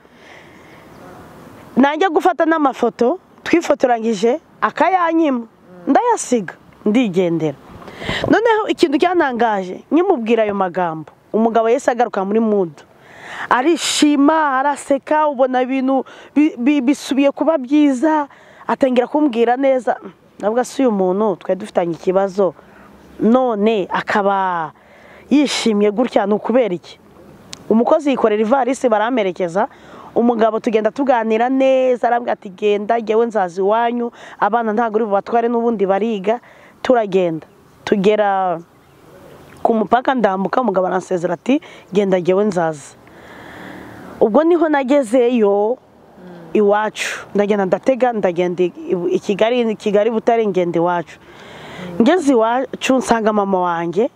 najya gufata n'amafoto twifotoranyije akayanyima, ndayasiga ndigendera. Noneho ikintu cyantangaje nkimubwira ayo magambo, umugabo yahise agaruka muri mudu, arishima araseka, ubona ibintu bisubiye kuba byiza, atangira kumbwira neza. Nabwo si uyu muntu twari dufitanye ikibazo none akaba yishimye gutya, ni ukubera iki? Umukozi yikorera ivarisi baramperekeza, umugabo tugenda tuganira neza, arambwira ati genda jyewe nzaza iwanyu, abana ntabwo uri bubatware n'ubundi bariga. Turagenda tugera ku mupaka ndambuka, umugabo aransezera ati genda jyewe nzaza. Ubwo niho nagezeyo iwacu, ndagenda ndatega, ndagenda i Kigali, Butare, ngenda iwacu. Ngeze iwacu nsanga mama wanjye,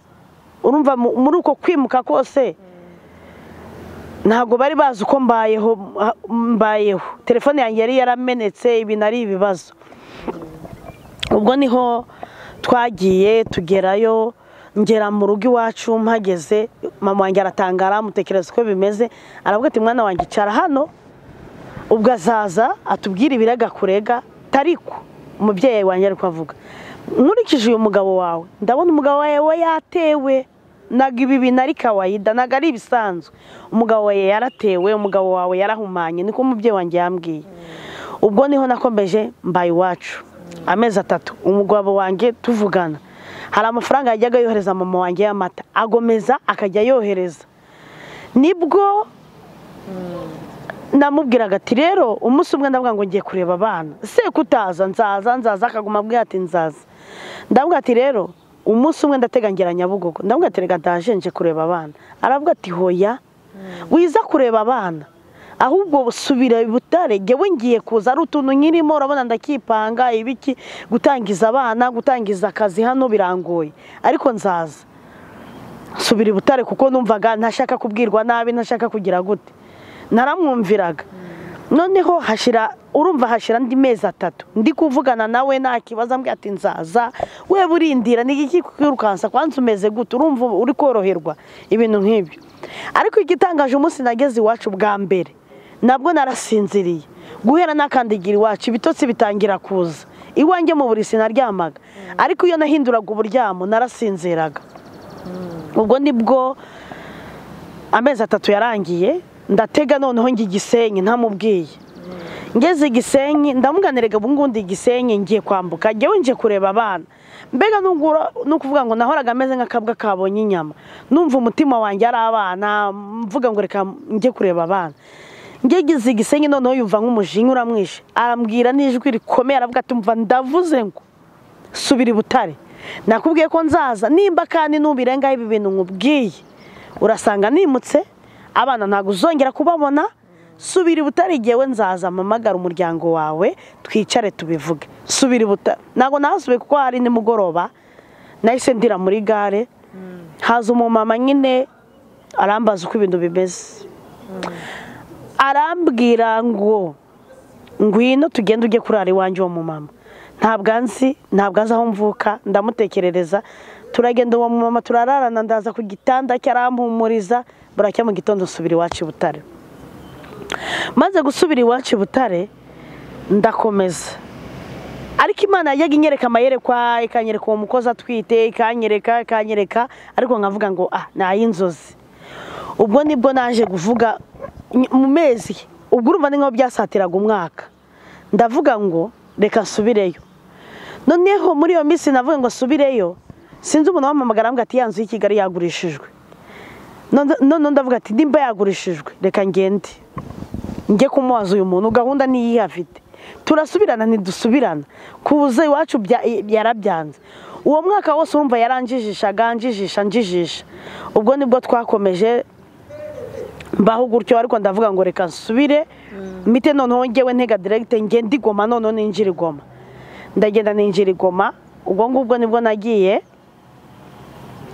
urumva muri uko kwimuka kose ntabwo bari bazi uko mbayeho, telefone yanjye yari yaramenetse, ibintu ari ibibazo. Ubwo niho twagiye tugerayo, ngera mu rugo iwacu mpageze mama wanjye aratangara, amutekereza uko bimeze, aravuga ati mwana wanjye icara hano, ubwo azaza atubwire ibirega kurega. Tariko umubyeyi wanjye ariko avuga, nkurikije uyu mugabo wawe ndabona umugabo wawe yatewe, naga ibi bintu ari kawaida, naga ari ibisanzwe, umugabo wawe yaratewe, umugabo wawe yarahumanye, niko umubyeyi wanjye yambwiye. Ubwo niho nakomeje mbaye iwacu amezi 3, umugabo wanjye tuvugana, hari amafaranga yajyaga yohereza mama wanjye y'amata, agomeza akajya yohereza. Nibwo namubwiraga ati rero umunsi umwe ndavuga ngo ngiye kureba abana, se kutaza nzaza nzaza, akaguma abwira ati nzaza. Ndavuga ati rero umunsi umwe ndategangira Nyabugogo, ndavuga ati reka ndaje nje kureba abana. Aravuga ati hoya wiza kureba abana, ahubwo subira i Butare, jyewe ngiye kuza ari utuntu nkirimo, urabona ndakipanga ibiki, gutangiza abana, gutangiza akazi hano birangoye, ariko nzaza. Subira i Butare kuko numvaga ntashaka kubwirwa nabi, ntashaka kugira gute, naramwumviraga. Noneho hashira, urumva hashira andi mezi 3 ndi kuvugana nawe nta kibazo, ambwira ati nzaza, we burindira ni iki kwirukansa kwanza umeze gute, urumva uri koroherwa, ibintu nk'ibyo. Ariko igitangaje umunsi nageze iwacu bwa mbere nabwo narasinziriye, guhera nakandigira iwacu ibitotsi bitangira kuza iwanjye mu buriri sinaryamaga, ariko iyo nahinduraga uburyamo narasinziraga. Ubwo nibwo amezi 3 yarangiye, ndatega noneho njye Gisenyi ntamubwiye. Ngeze Gisenyi ndamuganirega ubu ngundi Gisenyi ngiye kwambuka, njyewe nje kureba abana. Mbega nukuvuga ngo nahoraga ameze nk'akabwa kabonye inyama, numva umutima wanjye ari abana, mvuga ngo reka njye kureba abana. Ngeze Gisenyi noneho yumva nk'umujinya uramwishe, arambwira n'ijwi rikomeye, aravuga ati mva ndavuze ngo subira i Butare. Nakubwiye ko nzaza nimba kandi nubirengaho ibi bintu nkubwiye urasanga nimutse abana ntago uzongera kubabona. Subira Butare igihe nzaza mpamagara umuryango wawe twicare tubivuge. Subira Butare. Ntago nahasubiye kuko hari nimugoroba nahise ndira muri gare. Haza umumama nyine arambaza uko ibintu bimeze. Arambwira ngo ngwino tugende ujye kurara iwanjye. Uwo mumama ntabwo anzi, ntabwo azi aho mvuka. Ndamutekerereza turagenda, uwo mumama turararana, ndaza ku gitanda cye arampumuriza. Buracya mu gitondo nsubira iwacu i Butare. Maze gusubira iwacu i Butare ndakomeza, ariko Imana yajyaga inyereka amayerekwa, ikanyereka uwo mukozi atwite, ikanyereka, ariko nkavuga ngo ah ni ay'inzozi. Ubwo nibwo naje kuvuga mu mezi, ubwo urumva ni nkaho byasatiraga umwaka, ndavuga ngo reka nsubireyo. Noneho muri iyo minsi navuga ngo nsubireyo, sinzi umuntu wampamagara ambwira ati ya nzu y'i Kigali yagurishijwe. None ndavuga ati nimba yagurishijwe reka ngende njye kumubaza uyu muntu gahunda niyihe afite. Turasubirana ntidusubirana, kuza iwacu yarabyanze. Uwo mwaka wose urumva yaranjijishaga, anjijisha. Ubwo nibwo twakomeje mbaho gutyo, ariko ndavuga ngo reka nsubire mite noneho ngewe ntega direct ngende i Goma, noneho ninjira i Goma. Ndagenda ninjira i Goma. Ubwo ngubwo nibwo nagiye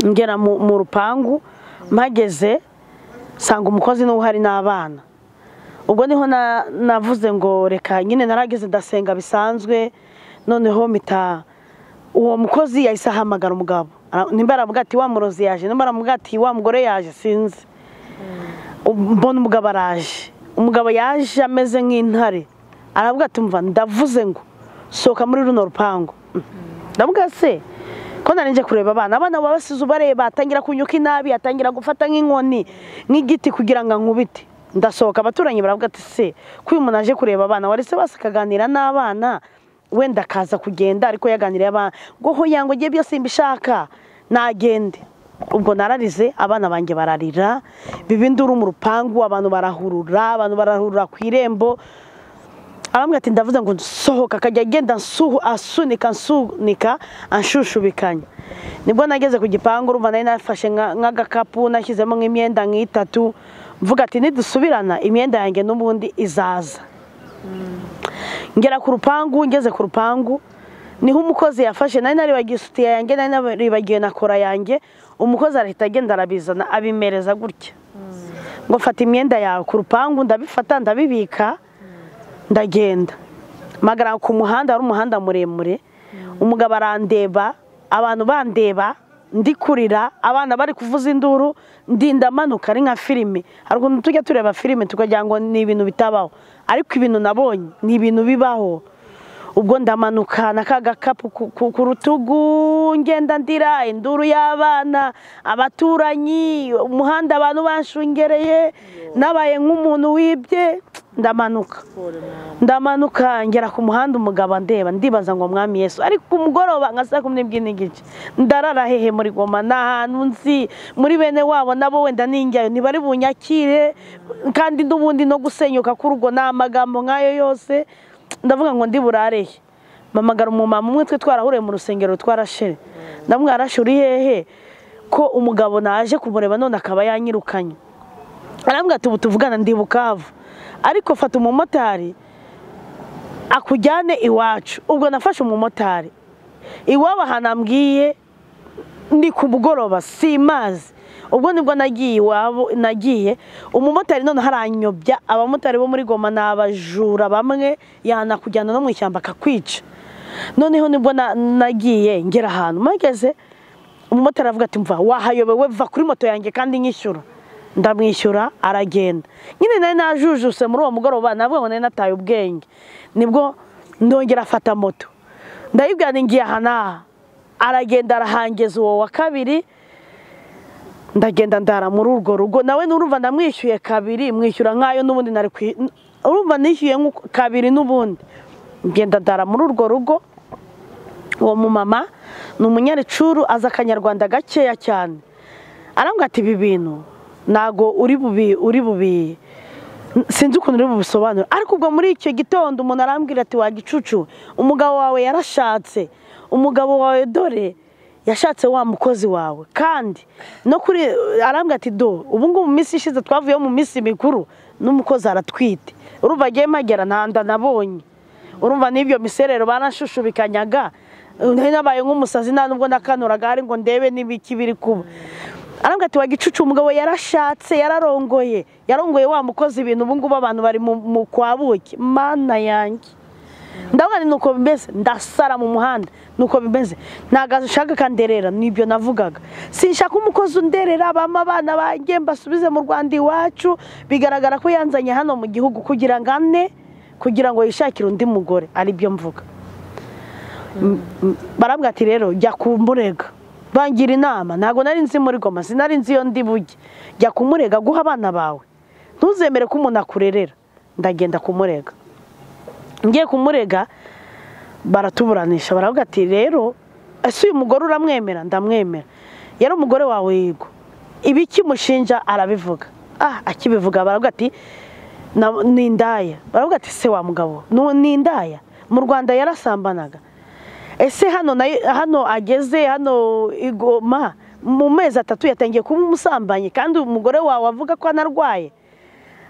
ngera mu rupangu, mpageze nsanga umukozi n'uwo hari n'abana. Ubwo niho navuze ngo reka nyine, narageze ndasenga bisanzwe. Noneho mita uwo mukozi yahise ahamagara umugabo, nimba aravuga ati wa murozi yaje, nimba aravuga ati wa mugore yaje, sinzi. Mbona umugabo araje. Umugabo yaje ameze nk'intare, aravuga ati mva ndavuze ngo sohoka muri runo rupangu. Ndavuga se ko nari nje kureba abana, abana babasize ubareba, atangira kunyuka inabi, atangira gufata nk'inkoni nk'igiti kugira ngo ankubite. Ndasohoka, abaturanyi baravuga ati se ko uyu muntu aje kureba abana wari se basi akaganira n'abana wenda akaza kugenda, ariko yaganiriye abana ngo hoya ngo ngiye byose mbishaka nagende. Ubwo nararize, abana banjye bararira, bibinduru mu rupangu, abantu barahurura, ku irembo. Arambwira ati ndavuze ngo nsohoka, akajya agenda asunika anshushubikanya. Nibwo nageze ku gipangu, urumva nari nafashe nk'agakapu nashyizemo nk'imyenda nk'itatu, mvuga ati nidusubirana imyenda yanjye n'ubundi izaza. Ngera ku rupangu, ngeze ku rupangu niho umukozi yafashe, nari naribagiye isutiya yanjye, nari naribagiye na kora yanjye. Umukozi arahita agenda arabizana abimereza gutya ngo fata imyenda yawe ku rupangu. Ndabifata ndabibika ndagenda magara ku muhanda, wari umuhanda muremure. Umugabo arandeba, abantu bandeba, ndikurira, abana bari kuvuza induru, ndinda manuka ari nka filime. Hari ukuntu tujya tureba filime tukagira ngo ni ibintu bitabaho, ariko ibintu nabonye ni ibintu bibaho. Ubwo ndamanuka na kagakapu ku rutugu, ngenda ndira, induru y'abana, abaturanyi, umuhanda abantu banshungereye, nabaye nk'umuntu wibye. Ndamanuka ngera ku muhanda, umugabo andeba, ndibaza ngo mwami Yesu. Ariko ku mugoroba nka saa 12:30 ndarara hehe muri Goma, n'ahantu nzi muri bene wabo nabo wenda ninjyayo ntibari bunyakire, kandi n'ubundi no gusenyuka k'urugo ni amagambo nk'ayo yose. Ndavuga ngo ndi burareye. Mpamagara umumama umwe twe twarahuriye mu rusengero twarashere, ndamubwira arashe uri hehe ko umugabo naje kumureba none akaba yanyirukanye. Arambwira ati ubu tuvugana ndi Bukavu, ariko fata umumotari akujyane iwacu. Ubwo nafashe umumotari iwabo ahanambwiye ni ku mugoroba simazi. Ubwo nibwo nagiye iwabo, nagiye umumotari none haranyobya. Abamotari bo muri Goma ni abajura bamwe, yanakujyana no mu ishyamba akakwica. Noneho nibwo nagiye ngera ahantu mpageze, umumotari avuga ati mva wahayobewe, va kuri moto yanjye kandi nyishyura. Ndamwishyura aragenda. Nyine nari najujuse muri uwo mugoroba, navuga ngo nari nataye ubwenge. Nibwo ndongera afata moto, ndayibwira ngiye aha n'aha, aragenda arahangeza uwo wa kabiri. Ndagenda ndara muri urwo rugo, nawe nurumva ndamwishyuye kabiri, mwishyura nkayo n'ubundi nari urumva nishyuye kabiri n'ubundi. Ngenda ndara muri urwo rugo. Uwo mumama ni umunyaricuru, aza akanyarwanda gakeya cyane. Arambwira ati ibi bintu ntago uri bubi sinzi ukuntu uri bubisobanure. Ariko ubwo muri icyo gitondo umuntu arambwira ati wa gicucu, umugabo wawe yarashatse, umugabo wawe dore Yashatse wa mukozi wawe kandi no kuri arambwira ati do ubu ngubu mu minsi ishize twavuye mu minsi mikuru n'umukozi aratwite. Urumva agiye magera nta nda nabonye. Urumva n'ibyo miserero barashushubikanyaga nabaye nk'umusazi nta nubwo nakanuraga hari ngo ndebe n'ibiki biri kuba. Arambwira ati wa gicucu umugabo yarashatse yararongoye yarongoye wa mukozi ibintu ubu ngubu abantu bari mu kwabuki. Mana yanjye ndabona ni nuko bimeze, ndasara mu muhanda nuko bimeze, ntago nshaka kanderera nibyo navugaga. Sinshaka umukozi underera bama abana banjye mbasubize mu Rwanda iwacu. Bigaragara ko yanzanye hano mu gihugu kugira ngo ane, kugira ngo yishakire undi mugore, ari byo mvuga. Barambwira ati rero jya kumurega, bangira inama, ntago nari nzi muri Goma, sinari nzi iyo ndi bujye. Jya kumurega guha abana bawe, ntuzemere ko umuntu akurerera. Ndagenda kumurega, ngiye kumurega baratuburanisha, baravuga ati rero ese uyu mugore uramwemera? Ndamwemera. Yari umugore wawe? Yego. Ibiki mushinja? Arabivuga. Akibivuga baravuga ati ni indaya. Baravuga ati se wa mugabo ni indaya, mu Rwanda yarasambanaga. Ese hano hano ageze hano igoma mu mezi 3 yatangiye kuba umusambanyi kandi umugore wawe avuga ko anarwaye?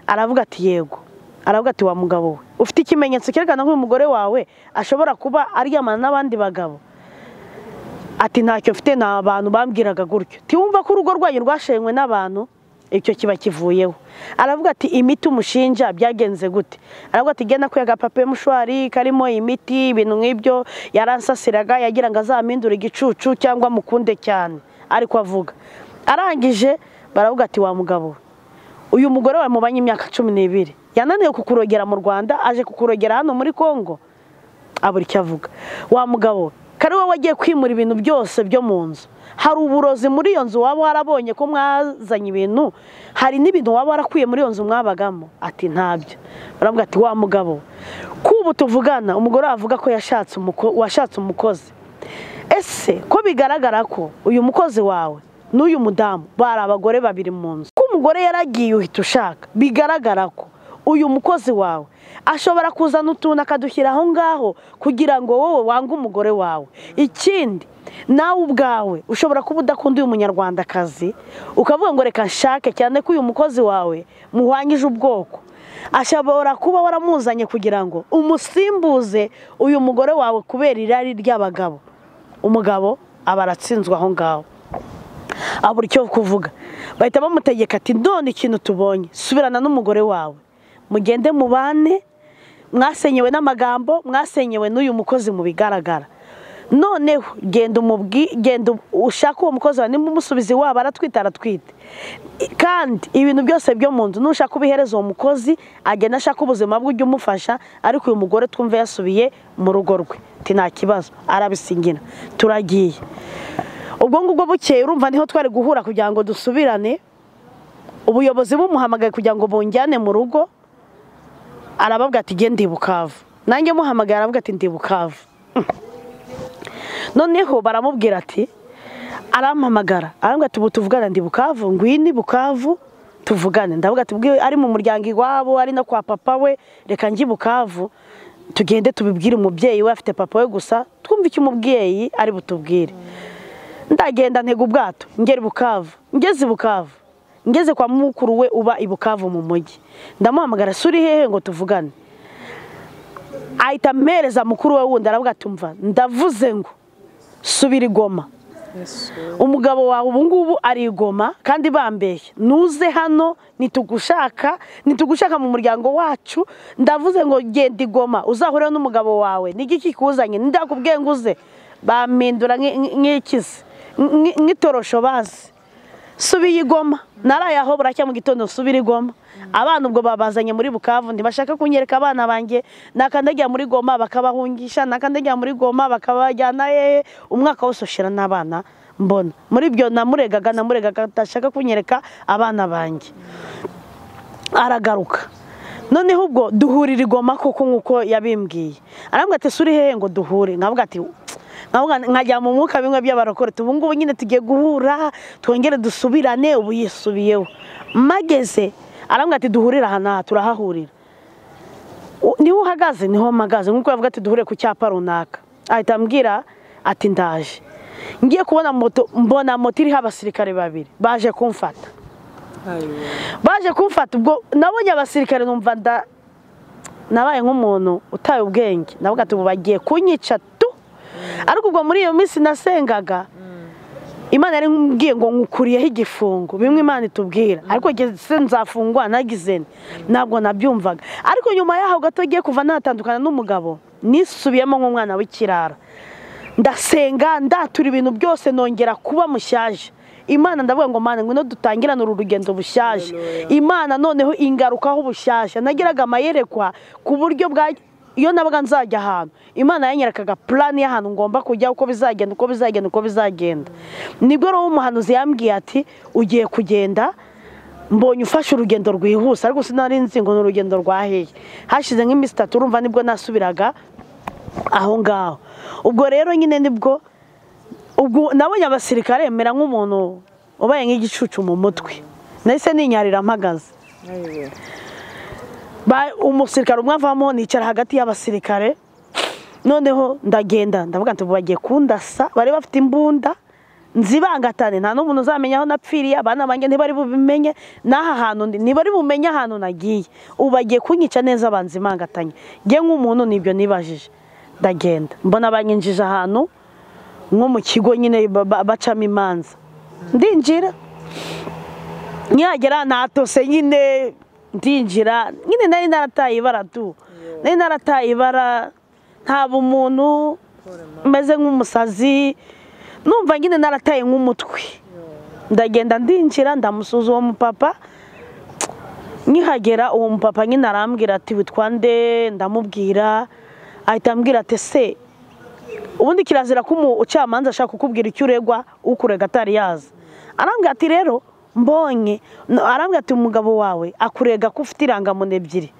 Aravuga ati yego. Aravuga ati wa mugabo we ufite ikimenyetso cyerekana ko umugore wawe ashobora kuba aryamana n'abandi bagabo? Ati ntacyo mfite, nta bantu bambwiraga gutyo. Tiwumva ko urugo rwanyu rwashenywe n'abantu? Icyo kiba kivuyeho. Aravuga ati imiti umushinja byagenze gute? Aravuga ati genda kuyaga pape mushwari karimo imiti ibintu nk'ibyo, yaransasiraga yagira ngo azamindure igicucu cyangwa mukunde cyane, ariko avuga. Arangije baravuga ati wa mugabo uyu mugore wawe mubanye imyaka 12 yananiwe kukurogera mu Rwanda aje kukurogera hano muri Kongo. Abura icyo avuga. Wa mugabo kari wowe wagiye kwimura ibintu byose byo mu nzu, hari uburozi muri iyo nzu waba warabonye ko mwazanye ibintu, hari n'ibintu waba warakuye muri iyo nzu mwabagamo? Ati ntabyo. Baravuga ati wa mugabo kubu tuvugana umugore avuga ko yashatse washatse umukozi, ese ko bigaragara ko uyu mukozi wawe n'uyu mudamu bari abagore babiri mu nzu, ko umugore yaragiye uhita ushaka, bigaragara ko uyu mukozi wawe ashobora kuzana utuntu akadushyira aho ngaho kugira ngo wowe wange umugore wawe. Ikindi nawe ubwawe ushobora kuba udakunda uyu munyarwandakazi ukavuga ngo reka nshake, cyane ko uyu mukozi wawe muhwanyije ubwoko, ashobora kuba waramuzanye kugira ngo umusimbuze uyu mugore wawe kubera irari ry'abagabo. Umugabo aba aratsinzwe aho ngaho, abura icyo kuvuga. Bahita bamutegeka ati none ikintu tubonye, subirana n'umugore wawe mugende mubane, mwasenyewe n'amagambo, mwasenyewe n'uyu mukozi mu bigaragara. Noneho genda genda ushaka uwo mukozi wawe, nimba umusubizi wabo aratwita aratwite, kandi ibintu byose byo mu nzu nushaka ubihereza uwo mukozi agenda ashaka ubuzima bwe ujye umufasha, ariko uyu mugore twumve yasubiye mu rugo rwe. Ati nta kibazo, arabisingira turagiye. Ubwo ngubwo bukeye urumva niho twari guhura kugira ngo dusubirane, ubuyobozi bumuhamagaye kugira ngo bunjyane mu rugo, arababwira ati genda i Bukavu. Nanjye muhamagaye aravuga ati ndi Bukavu. Noneho baramubwira ati arampamagara arambwira ati ubu tuvugana ndi Bukavu, ngwino Bukavu tuvugane. Ndavuga ati ubwo ari mu muryango iwabo ari no kwa papa we, reka njye Bukavu tugende tubibwire umubyeyi we, afite papa we gusa, twumve icyo umubyeyi ari butubwire. Ndagenda ntega ubwato ngera Bukavu, ngeze Bukavu ngeze kwa mukuru we uba i Bukavu mu mujyi, ndamuhamagara suri hehe ngo tuvugane. Ahita ampereza mukuru we wundi aravuga ati umva ndavuze ngo subira i Goma, umugabo wawe ubu ngubu ari i Goma kandi bambeshye, nuze hano nitugushaka, nitugushaka mu muryango wacu, ndavuze ngo genda i Goma uzahure n'umugabo wawe, nigiki kuzanye ndakubwiye ngo uze. Bamindura nk'ikizi nk'itorosho bazi. Subiye i Goma naraye aho buracya mu gitondo subira i Goma. Abana ubwo babazanye muri Bukavu ntibashaka kunyereka abana banjye, nakandagira muri Goma bakabahungisha, nakandagira muri Goma bakabajyana hehe, umwaka wose ushira n'abana mbona. Muri byo namuregaga atashaka kunyereka abana banjye. Aragaruka. Noneho ubwo duhurira i Goma koko nkuko yabimbwiye. Arambwira ati suri hehe ngo duhure, nkavuga ati nkajya mu mwuka bimwe by'abarokore, ubu ngubu nyine tugiye guhura twongere dusubirane, ubu yisubiyeho. Mageze arambwira ati duhurira aha n'aha, turahahurira. Niho uhagaze niho mpagaze, nkuko yavuga ati duhure ku cyapa runaka. Ahita ambwira ati ndaje. Ngiye kubona moto, mbona moto iriho abasirikare babiri baje kumfata. Baje kumfata, ubwo nabonye abasirikare numva nabaye nk'umuntu utaye ubwenge, navuga ati ubu bagiye kunyica tu. Ariko ubwo muri iyo minsi nasengaga Imana yari mbwiye ngo nkukuriyeho igifungo, bimwe Imana itubwira, ariko se nzafungwa nagize ntabwo nabyumvaga. Ariko nyuma yaho gato ngiye kuva natandukana n'umugabo, nisubiyemo nk'umwana w'ikirara, ndasenga ndatura ibintu byose, nongera kuba mushyashya. Imana ndavuga ngo Mana ngwino dutangirane uru rugendo bushyashya. Imana noneho ingarukaho bushyashya. Nageraga amayerekwa ku buryo bwa iyo nabaga nzajya ahantu, Imana yanyerekaga plan y'ahantu ngomba kujya, uko bizagenda, uko bizagenda, uko bizagenda. Nibwo rero umuhanuzi yambwiye ati ugiye kugenda, mbonye ufashe urugendo rwihuse, ariko sinari nzi ngo ni urugendo rwaheye. Hashize nk'iminsi itatu urumva nibwo nasubiraga aho ngaho. Ubwo rero nyine nibwo ubwo nabonye abasirikare mera nk'umuntu ubaye nk'igicucu mu mutwe, nahise ninyarira mpagaze. Umusirikare umwe avamo, nicara hagati y'abasirikare, noneho ndagenda ndavuga nti bagiye kundasa, bari bafite imbunda nzibangatane, nta n'umuntu uzamenya aho napfiriye, abana banjye ntibari bubimenye n'aha hantu ndi, ntibari bumenye ahantu nagiye, ubu bagiye kunyica neza banzimangatanye. Nge nk'umuntu nibyo nibajije, ndagenda mbona banyinjije ahantu nko mu kigo nyine bacamo imanza, ndinjira nyagera natose nyine ndinjira nyine, nari narataye ibara tu, nari narataye ibara, nta bumuntu, meze nk'umusazi, numva nyine narataye nk'umutwe. Ndagenda ndinjira, ndamusuza uwo mupapa. Nkihagera uwo mupapa nyine arambwira ati witwa nde, ndamubwira, ahita ambwira ati se ubundi kirazira ko umucamanza ashaka kukubwira icyo uregwa ukurega atari yaza. Arambwira ati rero mbonye, arambwira ati umugabo wawe akurega ko ufite irangamuntu ebyiri.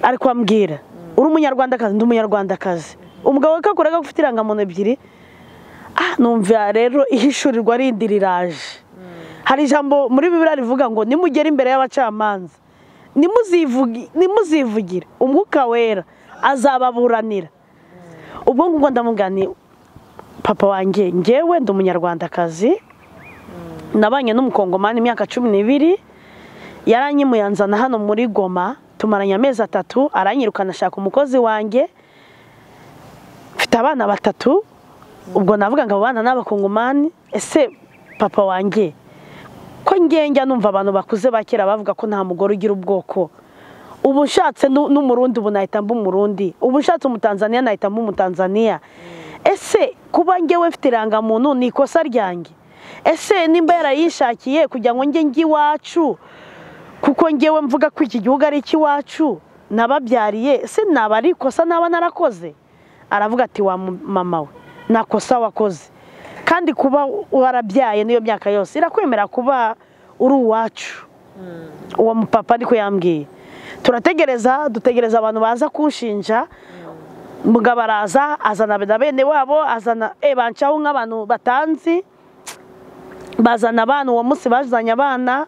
Ariko ambwira uri umunyarwandakazi, ndi umunyarwandakazi. Umugabo we akurega ko ufite irangamuntu ebyiri. Numva rero ihishurirwa rindi riraje. Hari ijambo muri Bibiliya rivuga ngo nimugera imbere y'abacamanza nimuzivugire, umwuka wera azababuranira. Ubwo ngubwo ndamubwira nti papa wanjye ngewe ndi umunyarwandakazi, nabanye n'umukongomani imyaka 12, yaranyimuyanzana hano muri Goma, tumaranye amezi 3, aranyirukana ashaka umukozi wanjye, mfite abana 3. Ubwo navuga ngo abo bana n'abakongomani. Ese papa wanjye ko ngenge numva abantu bakuze bakera bavuga ko nta mugore ugira ubwoko, ubu nshatse n'umurundi ubu nahita mba umurundi, ubu nshatse umutanzania nahita mba umutanzania. Ese kuba ngewe mfite irangamuntu ni ikosa ryanjye? Ese nimba yarayishakiye kugira ngo nge ngi iwacu, kuko ngewe mvuga ko iki gihugu ari icy'iwacu nababyariye, ese naba ari ikosa naba narakoze? Aravuga ati wa mama we nakosa wakoze, kandi kuba warabyaye niyo myaka yose irakwemera kuba uri uwacu. Uwo mupapa ariko yambwiye turategereza, dutegereza abantu baza kunshinja. Mugabo araza azana bene wabo, azana bancaho nk'abantu batanzi, bazana abana. Uwo munsi bazanye abana,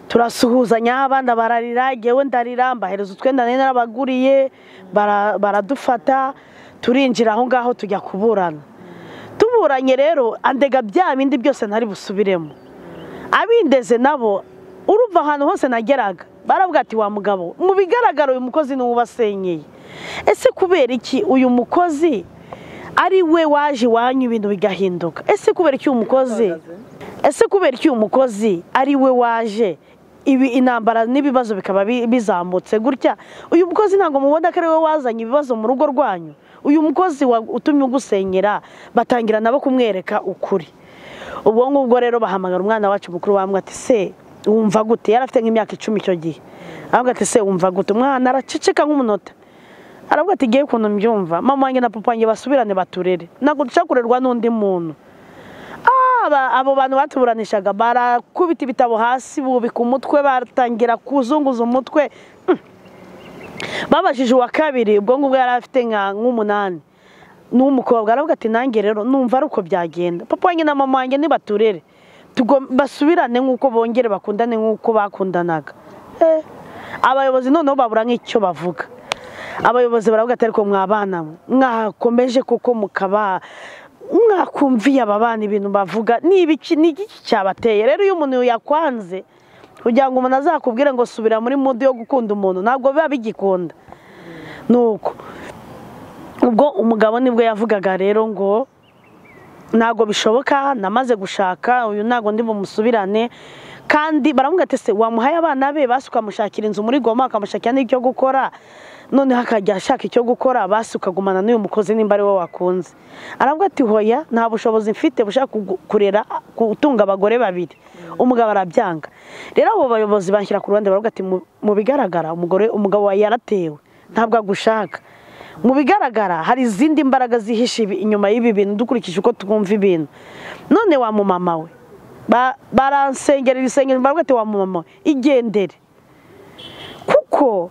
turasuhuzanya, abana bararira, ngewe ndarira, mbahereza utwenda nari narabaguriye, baradufata, turinjira aho ngaho tujya kuburana. Tuburanye rero andega bya bindi byose ntari busubiremo. Abindeze nabo urumva ahantu hose nageraga baravuga ati wa mugabo, mu bigaragara uyu mukozi ni ubasenyeye. Ese kubera iki uyu mukozi ari we waje iwanyu ibintu bigahinduka? Ese kubera iki uyu mukozi, ese kubera iki uyu mukozi ari we waje ibi intambara n'ibibazo bikaba bizamutse gutya? Uyu mukozi ntabwo mubona ko ari we wazanye ibibazo mu rugo rwanyu? Uyu mukozi utumye ugusenyera, batangira nabo kumwereka ukuri. Ubwo ngubwo rero bahamagara umwana wacu mukuru, bamwe ati se wumva gute? Yari afite nk'imyaka 10 icyo gihe. Aravuga ati se wumva gute? Umwana araceceka nk'umunota, aravuga ati ngiye ukuntu mbyumva, mama wanjye na papa wanjye basubirane baturere, ntabwo dushaka kurerwa n'undi muntu. Abo bantu batuburanishaga barakubita ibitabo hasi, bubika umutwe, batangira kuzunguza umutwe. Babajije uwa kabiri, ubwo ngubwo yari afite nk'umunani n'umukobwa, aravuga ati nanjye rero numva ari uko byagenda, papa wanjye na mama wanjye nibaturere, basubirane nk'uko bongere bakundane nk'uko bakundanaga. Abayobozi noneho babura nk'icyo bavuga. Abayobozi baravuga ati ariko mwabana mwakomeje kuko mukaba Mwakumviye aba bana ibintu bavuga ni ibiki, ni iki cyabateye? Rero iyo umuntu yakwanze kugira ngo umuntu azakubwire ngo subira muri mood yo gukunda umuntu, ntabwo biba bigikunda. Nuko ubwo umugabo nibwo yavugaga rero ngo ntabwo bishoboka, namaze gushaka uyu ntabwo ndi bumusubirane. Kandi baramubwira ati se wamuhaye abana be, basi ukamushakira inzu muri Goma, ukamushakira n'icyo gukora, noneho akajya ashaka icyo gukora, basi ukagumana n'uyu mukozi nimba ari we wakunze. Aravuga ati hoya, nta bushobozi mfite bushaka kurera, gutunga abagore babiri. Umugabo arabyanga. Rero abo bayobozi banshyira ku ruhande, baravuga ati mu bigaragara umugabo wawe yaratewe, ntabwo agushaka. Mu bigaragara hari izindi mbaraga zihishe inyuma y'ibi bintu dukurikije uko twumva ibintu. None wa mumama we baransengera ibisengero, baravuga ati wa mumama we igendere, kuko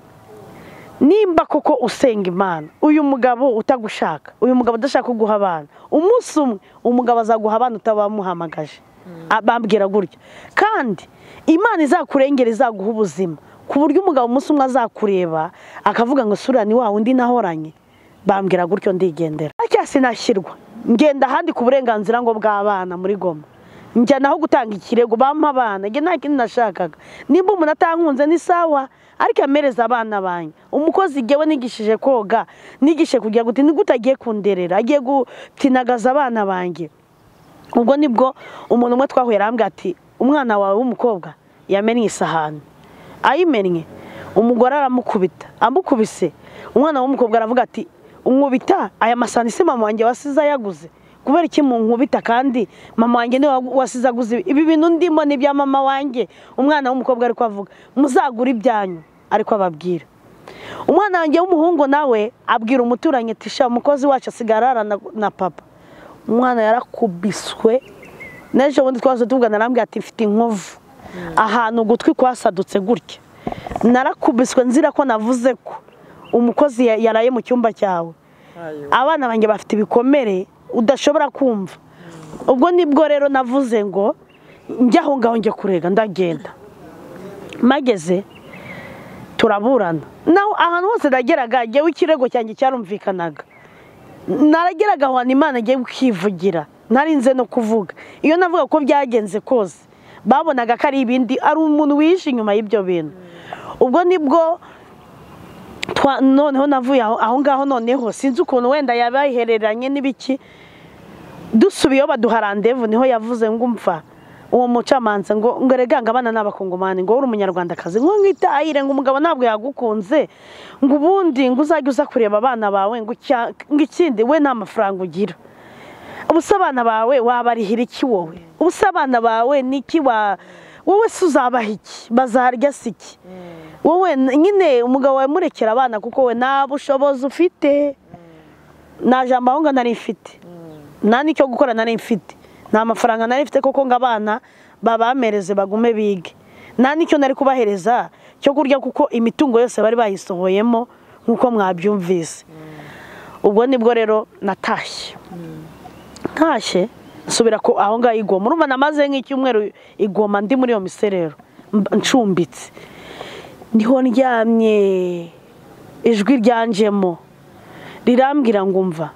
nimba koko usenga Imana, uyu mugabo utagushaka, uyu mugabo udashaka kuguha abana, umunsi umwe umugabo azaguha abana utabamuhamagaje. Bambwira gutya. Kandi Imana izakurengera, izaguha ubuzima ku buryo umugabo umunsi umwe azakureba akavuga ngo sura ni wa wundi nahoranye. Bambwira gutyo ndigendera. Sinashyirwa ngenda ahandi ku burenganzira ngo bw'abana muri Goma, njya naho gutanga ikirego, bampa abana. Njye nta kindi nashakaga, nimba umuntu atankunze ni sawa, ariko amereza abana banjye. Umukozi jyewe nigishije koga, nigishe kugira gute, ni gute agiye kunderera, agiye gutinagaza abana banjye. Ubwo nibwo umuntu umwe twahuye arambwira ati umwana wawe w'umukobwa yamennye isahani, ayimennye umugore aramukubita, amukubise umwana w'umukobwa aravuga ati unkubita aya masahani se mama wanjye wasize ayaguze, kubera iki munkubita kandi mama wanjye niwe wasize aguze ibi bintu ndimo ni ibya mama wanjye. Umwana w'umukobwa ariko avuga muzagura ibyanyu, ariko ababwira. Umwana wanjye w'umuhungu nawe abwira umuturanyi ati sha umukozi wacu asigara arara na papa. Umwana yarakubiswe, n'ejo bundi twaje tuvugana arambwira ati mfite inkovu ahantu ugutwi kwasadutse gutya, narakubiswe nzira ko navuze ko umukozi yaraye mu cyumba cyawe. Abana banjye bafite ibikomere udashobora kumva. Ubwo nibwo rero navuze ngo njya aho ngaho njye kurega, ndagenda mageze turaburana. Naho ahantu hose nageraga jyewe ikirego cyanjye cyarumvikanaga, narageraga aho Imana agiye kukivugira, narinze no kuvuga. Iyo navuga ko byagenze kose babonaga ko ari ibindi, ari umuntu wihishe inyuma y'ibyo bintu. Ubwo nibwo noneho navuye aho ngaho, noneho sinzi ukuntu wenda yabahereranye n'ibiki, dusubiyeho baduha randevu, niho yavuze ngo umva uwo mucamanza ngo erega ngo abana n'abakongomani, ngo uri umunyarwandakazi, ngo ngitahire, ngo umugabo ntabwo yagukunze, ngo ubundi ngo uzajye uza kureba abana bawe, ngo ikindi we nta mafaranga ugira, ubusa abana bawe wabarihira iki wowe, ubusa abana bawe niki wa wowe se uzabaha iki, bazarya se iki wowe? Nyine umugabo wawe murekera abana kuko we nta bushobozi ufite, nta jambo aho nari mfite, nta n'icyo gukora nari mfite, nta mafaranga nari mfite koko ngo abana babamereze bagume bige, nta n'icyo nari kubahereza cyo kurya kuko imitungo yose bari bayisohoyemo nk'uko mwabyumvise. Ubwo nibwo rero natashye, ntashye nsubira ko aho ngaho i Goma. Urumva namaze nk'icyumweru i Goma ndi muri iyo miserero ncumbitse, niho ndyamye ijwi ryanjemo rirambwira ngo umva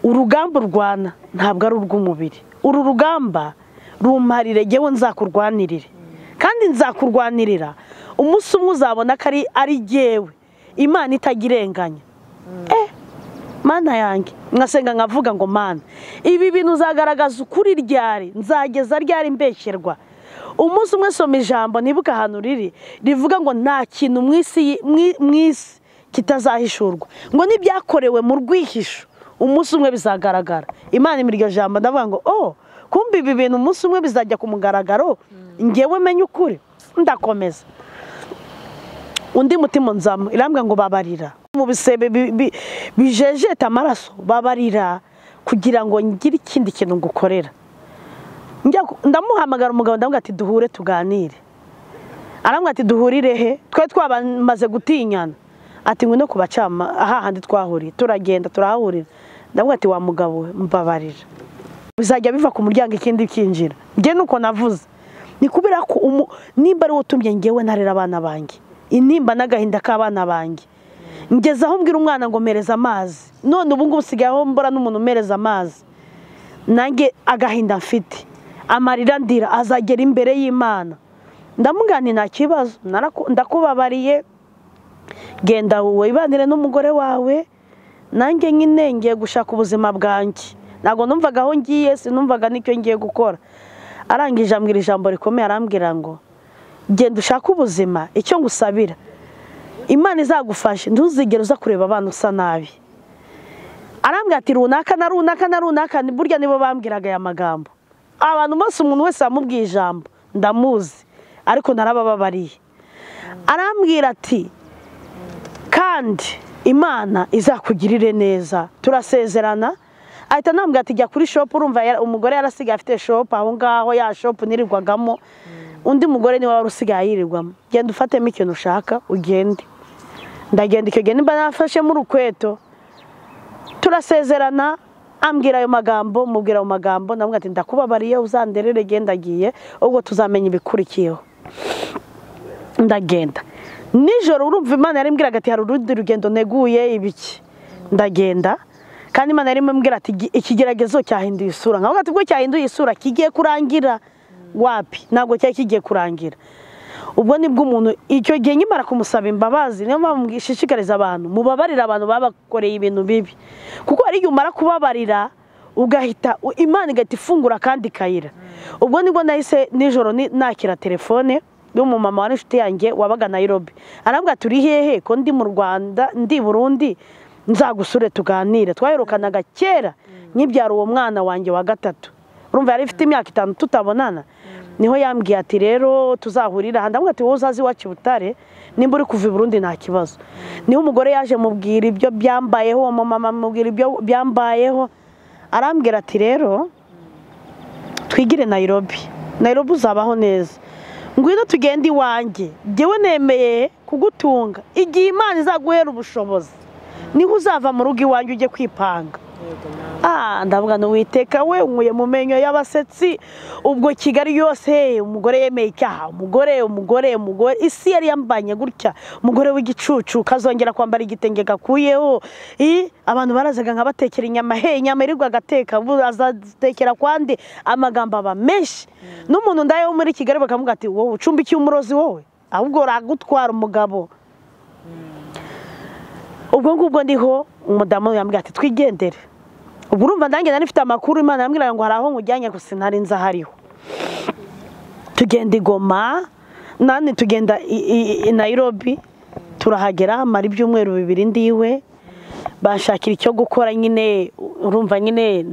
urugamba urwana ntabwo ari urw'umubiri, uru rugamba rumparire jyewe nzakurwanirire, kandi nzakurwanirira umunsi umwe uzabona ko ari jyewe Imana itagirenganya. Mana yanjye nkasenga nkavuga ngo Mana ibi bintu uzagaragaza ukuri ryari, nzageza ryari mbeshyerwa. Umunsi umwe soma ijambo nibuka ahantu riri rivuga ngo nta kintu mu isi kitazahishurwa, ngo n'ibyakorewe mu rwihisho umunsi umwe bizagaragara. Imana iryo jambo ndavuga ngo oh kumbe ibi bintu umunsi umwe bizajya ku mugaragaro, ngewe menye ukuri. Ndakomeza undi mutima nzamo irambwa ngo babarira mu bisebe bijejeta amaraso, babarira kugira ngo ngire ikindi kintu ngukorera. Ndamuhamagara umugabo ndamubwira ati duhure tuganire. Arambwira ati duhurire he, twe twabamaze gutinyana. Ati ngwino kubacama ahahandi twahuriye. Turagenda turahahurira. Ndamubwira ati wa mugabo mbabarira, bizajya biva ku muryango ikindi kinjira. Njye nuko navuze ni kubera ko nimba ari utumye ngewe ntarera abana banjye, intimba n'agahinda k'abana banjye, ngeze aho mbwira umwana ngo mereza amazi, none ubu ngubu usigaye aho mbora n'umuntu umereza amazi. Nanjye agahinda mfite, amarira ndira azagera imbere y'Imana. Ndamubwira nti nta kibazo, ndakubabariye, genda wibanire n'umugore wawe, nanjye nyine ngiye gushaka ubuzima bwanjye. Ntabwo numvaga aho ngiye, sinumvaga n'icyo ngiye gukora. Arangije ambwira ijambo rikomeye, arambwira ngo genda ushake ubuzima, icyo ngusabira Imana izagufashe, ntuzigere uza kureba abana usa nabi. Arambwira ati runaka na runaka na runaka, burya nibo bambwiraga aya magambo. Abantu bose, umuntu wese amubwiye ijambo ndamuzi, ariko narabababariye. Arambwira ati kandi Imana izakugirire neza. Turasezerana. Ahita anambwira ati jya kuri shop. Urumva umugore yarasigaye afite shop aho ngaho, ya shop nirirwagamo, undi mugore niwe wari usigaye yirirwamo. Genda ufatemo ikintu ushaka ugende. Ndagenda icyo gihe nimba nafashemo urukweto. Turasezerana, ambwira ayo magambo, mubwira ayo magambo, ndamubwira ati ndakubabariye, uzanderere, genda agiye, ubwo tuzamenya ibikurikiyeho. Ndagenda nijoro, urumva Imana yarimbwiraga ati hari urundi rugendo neguye ibiki. Ndagenda, kandi Imana yarimbwira ati ikigeragezo cyahinduye isura. Nkavuga ati ubwo cyahinduye isura kigiye kurangira wapi? Ntabwo cyari kigiye kurangira. Ubwo nibwo umuntu icyo gihe nkimara kumusaba imbabazi, niyo mpamvu nshishikariza abantu, mubabarira abantu babakoreye ibintu bibi, kuko hari igihe umara kubabarira ugahita Imana igahita ifungura kandi kayira. Ubwo nibwo nahise nijoro nakira telefone y'umumama wari inshuti yanjye wabaga Nairobi. Arambwira ati uri hehe ko ndi mu Rwanda, ndi Burundi, nzagusure tuganire. Twaherukanaga kera nkibyara uwo mwana wanjye wa gatatu. Urumva yari ifite imyaka 5 tutabonana. Niho yambwiye ati rero tuzahurira aha. Ndamubwira ati wowe uzaze iwacu i Butare, nimba uri kuva i Burundi nta kibazo. Niho umugore yaje mubwira ibyo byambayeho, uwo mumama mubwira ibyo byambayeho. Arambwira ati rero twigire Nairobi, Nairobi uzabaho neza, ngwino tugende iwanjye, jyewe nemeye kugutunga igihe Imana izaguhera ubushobozi, niho uzava mu rugo iwanjye ujye kwipanga. Ndavuga ngo Uwiteka we unkuye mu menyo y'abasetsi. Ubwo Kigali yose umugore yemeye icyaha, umugore umugore umugore, isi yari yambanye gutya, umugore w'igicucu kazongera kwambara igitenge gakuyeho. Abantu barazaga nkabatekera inyama, he inyama irirwa agateka, azatekera kwande, amagambo aba menshi. N'umuntu ndayeho muri Kigali bakamuga ati wowe ucumbikiye umurozi wowe, ahubwo ragutwara umugabo. Ubwo ngubwo ndiho umudamu yambwira ati twigendere. Ubwo urumva ndange nari mfite amakuru, Imana yambwira ngo hari aho nkujyanye gusa sinari nzi ahariho. Tugenda i Goma, nani tugenda i Nairobi, turahagera mara ibyumweru 2 ndiwe, banshakira icyo gukora nyine. Urumva nyine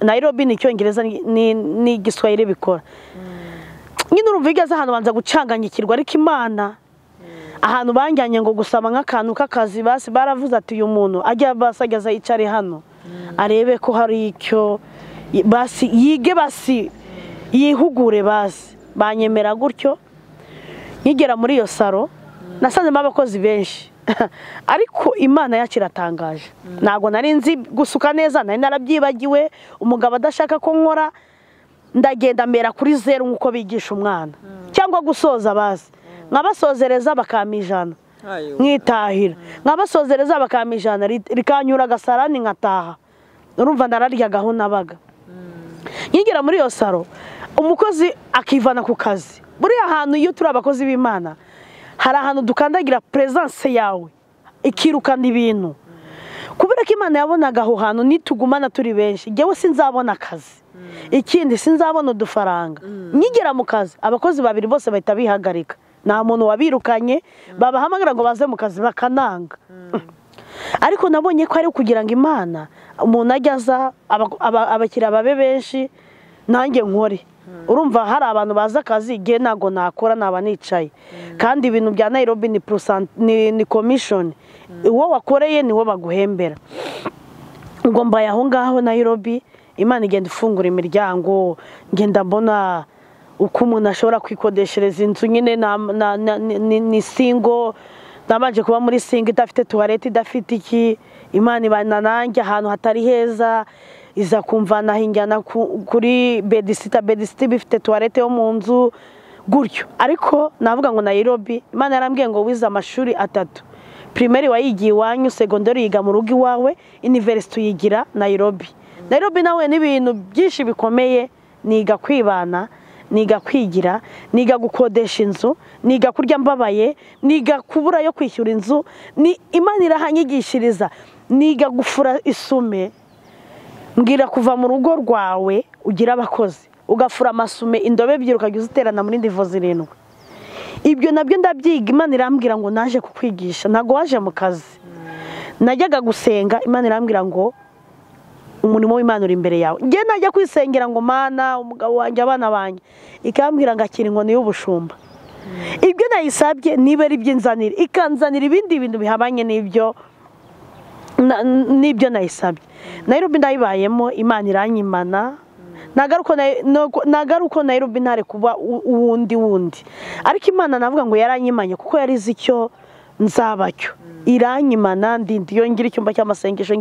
Nairobi ni Icyongereza ni Igiswahili bikora. Nyine urumva igeze ahantu banza gucanganyikirwa, ariko Imana ahantu banjyanye ngo gusaba nk'akantu k'akazi, basi baravuze ati uyu muntu ajya basageza yicare hano arebe ko hari icyo basi yige, basi yihugure, basi banyemera gutyo. Nkigera muri iyo saro nasanzemo abakozi benshi, ariko Imana yacu iratangaje. Ntabwo nari nzi gusuka neza, nari narabyibagiwe, umugabo adashaka ko nkora, ndagenda mera kuri zeru nk'uko bigisha umwana cyangwa gusoza, basi nkabasozereza bakampa 100 nkitahira, nkabasozereza bakampa 100 rikanyura agasarani nkataha. Urumva nararyagaho nabaga. Nkigera muri iyo saro umukozi akivana ku kazi. Buriya ahantu iyo turi abakozi b'Imana hari ahantu dukandagira presence yawe ikirukana ibintu. Kubera ko Imana yabonaga aho hantu nitugumana turi benshi, jyewe sinzabona akazi, ikindi sinzabona udufaranga. Nkigera mu kazi abakozi babiri bose bahita bihagarika, nta muntu wabirukanye, babahamagara ngo baze mu kazi bakananga. Ariko nabonye ko ari kugira ngo Imana umuntu ajya aza, abakiriya babe benshi, nanjye nkore. Urumva hari abantu baza akazi, igihe ntago nakora naba nicaye. Kandi ibintu bya Nairobi ni percent, ni commission, uwo wakoreye niwo baguhembera. Ubwo mbaye aho ngaho Nairobi, Imana igenda ifungura imiryango, ngenda mbona uko umuntu ashobora kwikodeshereza inzu nyine ni single. Nabanje kuba muri single idafite toilette, idafite iki. Imana ibana nanjye ahantu hatari heza, iza kumvana hinjyana kuri bedisita, bedisita bifite toilette yo mu nzu gutyo. Ariko navuga ngo Nairobi Imana yarambwiye ngo wize amashuri 3, primaire wayigiye iwanyu, secondary yiga mu rugo iwawe, university uyigira Nairobi. Nairobi nawe n'ibintu byinshi bikomeye, niga kwibana, niga kwigira, niga gukodesha inzu, niga kurya mbabaye, niga kubura yo kwishyura inzu, ni Imana irahanyigishiriza, niga gufura isume. Mbwira kuva mu rugo rwawe ugira abakozi, ugafura amasume indobe ebyiri ukajya uziterana muri ndivo 7. Ibyo nabyo ndabyiga. Imana irambwira ngo naje kukwigisha, ntago waje mu kazi. Najyaga gusenga, Imana irambwira ngo umurimo w'Imana uri imbere yawe. Nge najya kwisengera ngo Mana, umugabo wanjye, abana banjye, ikambwira ngo akira inkoni y'ubushumba. Ibyo nayisabye niba ari iby'inzanira, ikanzanira ibindi bintu bihabanye n'ibyo n'ibyo nayisabye. Nairobi ndayibayemo, Imana iranyimana. Nagaruko Nairobi ntare kuba uwundi wundi, ariko Imana navuga ngo yaranyimanye kuko yarizi icyo nzabacyo. Iranyimana, ndindiyo ngira icyumba cy'amasengesho,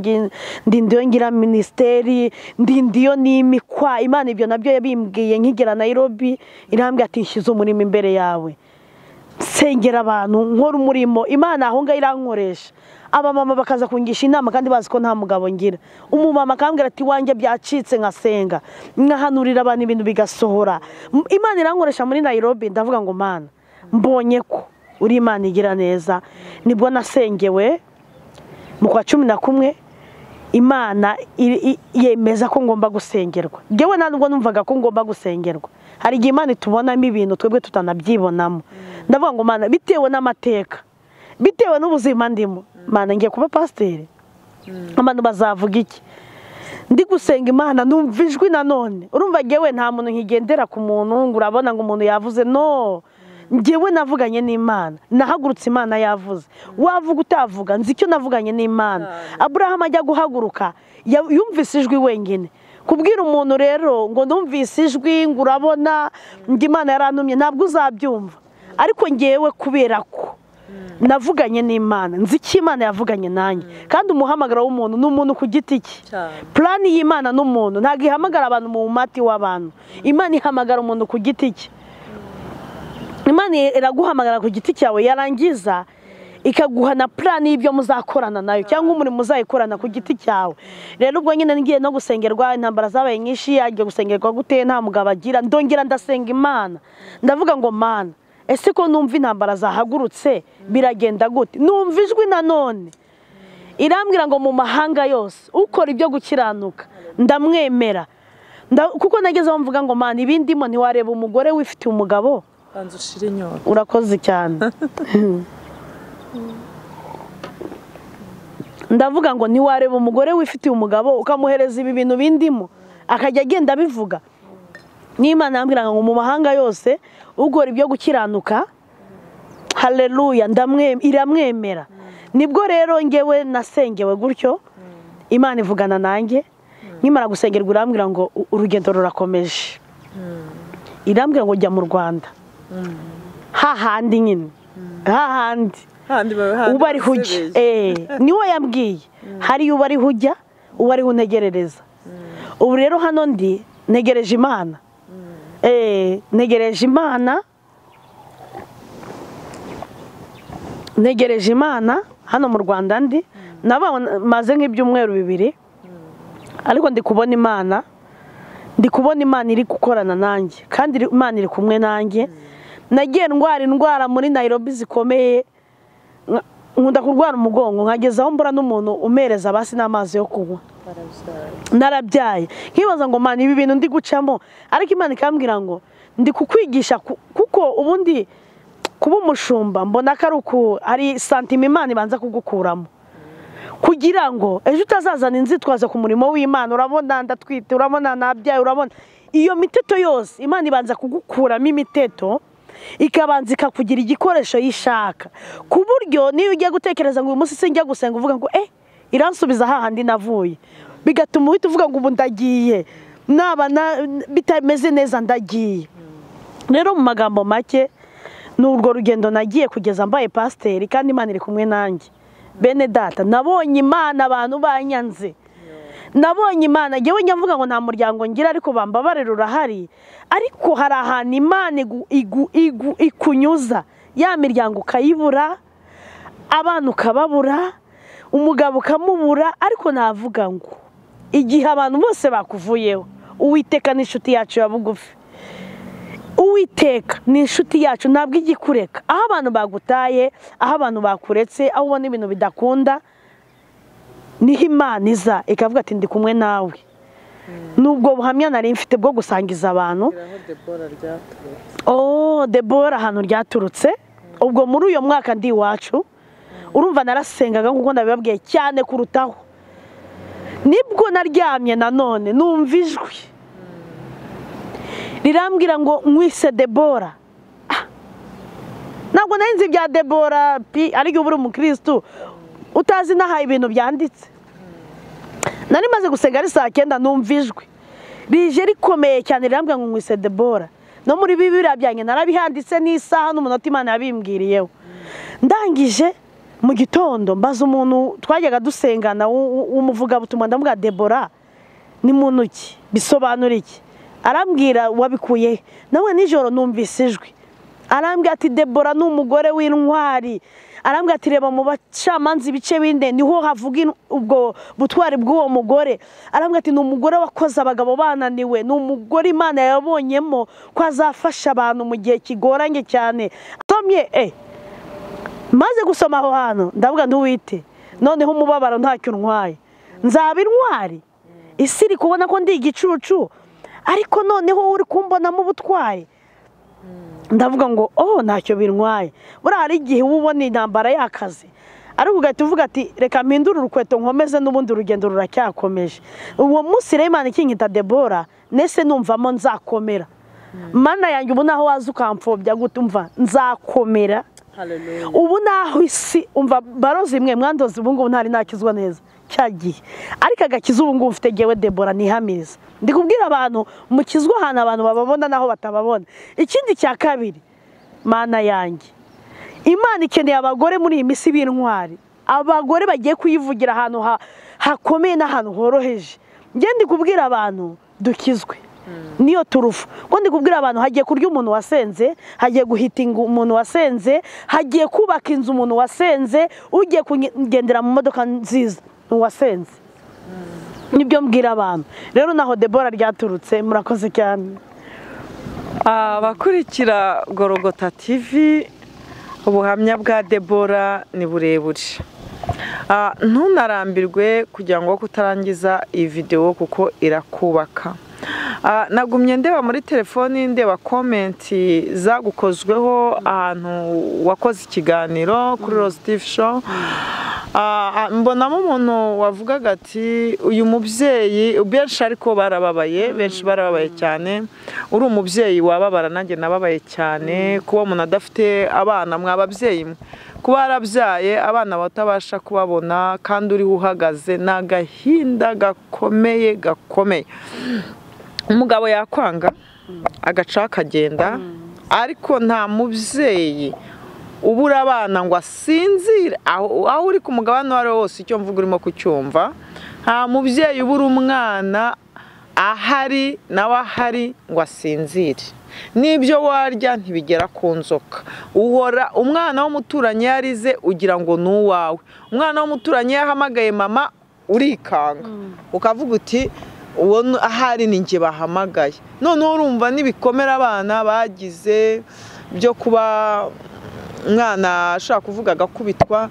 ndindiyo ngira ministeri, ndindiyo n'imikwa. Imana ibyo nabyo yabimbwiye nkigera Nairobi, irambwira ati nshyize umurimo imbere yawe, nsengera abantu, nkora umurimo. Imana aho ngaho irankoresha. Abamama bakaza kungisha inama kandi bazi ko nta mugabo ngira. Umumama akambwira ati wanjye byacitse, nkasenga, nkahanurira abantu ibintu bigasohora. Imana irankoresha muri Nairobi. Ndavuga ngo Mana, mbonye ko uri Imana igira neza. Nibwo nasengewe mu kwa 11, Imana yemeza ko ngomba gusengerwa. Ngewe ntabwo numvaga ko ngomba gusengerwa. Hari igihe Imana itubonamo ibintu twebwe tutanabyibonamo. Ndavuga ngo Mana, bitewe n'amateka, bitewe n'ubuzima ndimo, Mana ngiye kuba pasiteri, abantu bazavuga iki? Ndi gusenga Imana numva ijwi nanone. Urumva ngewe nta muntu nkigendera ku muntu ngo urabona ngo umuntu yavuze, no. Ngewe navuganye n'Imana, nahagurutse Imana yavuze. Wavuga utavuga, nzi icyo navuganye n'Imana. Abraham ajya guhaguruka yumvise ijwi wenyine. Kubwira umuntu rero ngo numvise ijwi ngo urabona ngo Imana yarantumye, ntabwo uzabyumva. Ariko ngewe kubera ko navuganye n'Imana, nzi icyo Imana yavuganye nanjye. Kandi umuhamagaro w'umuntu ni umuntu ku giti cye. Plani y'Imana n'umuntu ntabwo ihamagara abantu mu mati w'abantu. Imana ihamagara umuntu ku giti cye. Imana iraguhamagara ku giti cyawe, yarangiza ikaguha na plani y'ibyo muzakorana nayo, cyangwa umurimo muzayikorana ku giti cyawe. Rero ubwo nyine ngiye no gusengerwa, intambara zabaye nyinshi, agiye gusengerwa gute nta mugabo agira. Ndongera ndasenga Imana, ndavuga ngo Mana, ese ko numva intambara zahagurutse biragenda gute? Numva ijwi nanone irambwira ngo mu mahanga yose ukora ibyo gukiranuka ndamwemera. Kuko nageze aho mvuga ngo Mana, ibindimo ntiwareba umugore wifitiye umugabo. Banza ushire inyota. Urakoze cyane. Ndavuga ngo ntiwareba umugore wifitiye umugabo ukamuhereza ibi bintu bindimo akajya agenda abivuga. N'Imana yambwira ngo mu mahanga yose ugora ibyo gukiranuka, haleluya, iramwemera. Nibwo rero ngewe nasengewe gutyo, Imana ivugana nanjye. Nkimara gusengerwa irambwira ngo urugendo rurakomeje. Irambwira ngo jya mu Rwanda. Hahandi nyine, hahandi uba ari hujya, niwe yambwiye hari uba ari hujya, uba ari untegerereza. Ubu rero hano ndi ntegereje Imana. Ntegereje Imana, ntegereje Imana hano mu Rwanda ndi maze nk'ibyumweru 2, ariko ndi kubona Imana, ndi kubona Imana iri gukorana nanjye, kandi Imana iri kumwe nanjye. Nagiye ndwara indwara muri Nairobi zikomeye, nkunda kurwara umugongo, nkageza aho mbura n'umuntu umereza basi n'amazi yo kunywa. Narabyaye nkibaza ngo Mana, ibi bintu ndi gucamo, ariko Imana ikambwira ngo ndi kukwigisha, kuko ubundi kuba umushumba mbona ko ari uku ari santima Imana ibanza kugukuramo kugira ngo ejo utazazana inzitwazo ku murimo w'Imana. Urabona ndatwite, urabona nabyaye, urabona iyo miteto yose Imana ibanza kugukuramo imiteto, ikabanza ikakugira igikoresho yishaka, ku buryo niyo ugiye gutekereza ngo uyu munsi sinjya gusenga uvuga ngo iransubiza hahandi navuye, bigatuma uhita uvuga ngo ubu ndagiye, naba bitameze neza ndagiye. Rero mu magambo make ni urwo rugendo nagiye kugeza mbaye pasiteri, kandi Imana iri kumwe nanjye. Bene data, nabonye Imana abantu banyanze, nabonye Imana. Ngewe njya mvuga ngo nta muryango ngira, ariko bambabarira urahari. Ariko hari ahantu Imana ikunyuza, ya miryango ukayibura, abana ukababura, umugabo ukamubura, ariko navuga ngo Igihe abantu bose bakuvuyeho, Uwiteka ni inshuti yacu ya bugufi. Uwiteka ni inshuti yacu, ntabwo igikureka. Aho abantu bagutaye, aho abantu bakuretse, aho ubona ibintu bidakunda, niho Imana iza ikavuga ati ndi kumwe nawe. Nubwo buhamya nari mfite bwo gusangiza abantu. Oh, Debora ahantu ryaturutse. Ubwo muri uyo mwaka ndi iwacu, urumva narasengaga nkuko ndabibabwiye cyane kurutaho. Nibwo naryamye nanone numva ijwi rirambwira ngo nkwise Debora. Ntabwo nari nzi ibya Debora pi, ariko ubu uri umukristo utazi n'aha ibintu byanditse. Nari maze gusenga ari saa 9 numva ijwi rije rikomeye cyane rirambwira ngo nkwise Debora. No muri Bibiliya byanjye narabihanditse n'isaha n'umunota Imana yabimbwiriyeho. Ndangije mu gitondo mbaza umuntu twajyaga dusengana w'umuvugabutumwa, ndamubwira Debora ni muntu ki, bisobanura iki? Arambwira wabikuye. Nawe nijoro numvise ijwi arambwira ati Debora ni umugore w'intwari. Arambwira ati reba mu bacamanza ibice binde niho havuga ubwo butwari bw'uwo mugore. Arambwira ati ni umugore wakoze abagabo bananiwe, ni umugore Imana yabonyemo ko azafasha abantu mu gihe kigoranye cyane. Somye maze gusoma aho hantu ndavuga ntuwite, noneho umubabaro ntacyo ntwaye, nzaba intwari. Isi iri kubona ko ndi igicucu, ariko noneho uri kumbonamo ubutwari. Ndavuga ngo oh ntacyo bintwaye. Buriya hari igihe uba ubona intambara y'akazi, ariko ugahita uvuga ati reka mpindure urukweto nkomeze, n'ubundi urugendo ruracyakomeje. Uwo munsi rero Imana ikinyita Debora, nese numvamo nzakomera. Mana yanjye ubu naho waza ukamfobya gute, umva nzakomera. Ubu naho isi umva barozi imwe mwandozi ubu ngubu ntari nakizwa neza cyagiye, ariko agakiza ubu ngubu mfite gewe Debora nihamiriza. Ndi kubwira abantu mukizwa ahantu abantu bababona naho batababona. Ikindi cya kabiri, Mana yanjye, Imana ikeneye abagore muri iyi minsi b'intwari, abagore bagiye kuyivugira ahantu hakomeye n'ahantu horoheje. Nge ndi kubwira abantu dukizwe niyo turufu. Ko ndi kubwira abantu hagiye kurya umuntu wasenze, hagiye guhitinga umuntu wasenze, hagiye kubaka inzu umuntu wasenze, ugiye kugendera mu modoka nziza uwasenze. Nibyo mbwira abantu. Rero naho Debora ryaturutse. Murakoze cyane. Abakurikira Gorogota TV, ubuhamya bwa Debora ni burebure. Ntunarambirwe kugira ngo kutarangiza iyi video kuko irakubaka. Nagumye ndeba muri telefoni, ndeba komenti zagukozweho ahantu wakoze ikiganiro kuri Rose TV Show. Mbonamo umuntu wavugaga ati uyu mubyeyi, benshi ariko barababaye, benshi barababaye cyane. Uri umubyeyi wababara, nanjye nababaye cyane kuba umuntu adafite abana. Mwababyeyi mwe, kuba yarabyaye abana batabasha kubabona kandi uriho uhagaze, ni agahinda gakomeye gakomeye. Umugabo yakwanga agaca akagenda, ariko nta mubyeyi ubura abana ngo asinzire aho uri ku mugabane uwo ari wo wose. Icyo mvuga urimo kucyumva. Nta mubyeyi ubura umwana ahari nawe ahari ngo asinzire. N'ibyo warya ntibigera ku nzoka. Uhora umwana w'umuturanyi yarize ugira ngo ni uwawe. Umwana w'umuturanyi yahamagaye mama urikanga, ukavuga uti uwo ahari ni njye bahamagaye. Noneho urumva n'ibikomere abana bagize byo kuba umwana ashaka kuvuga agakubitwa,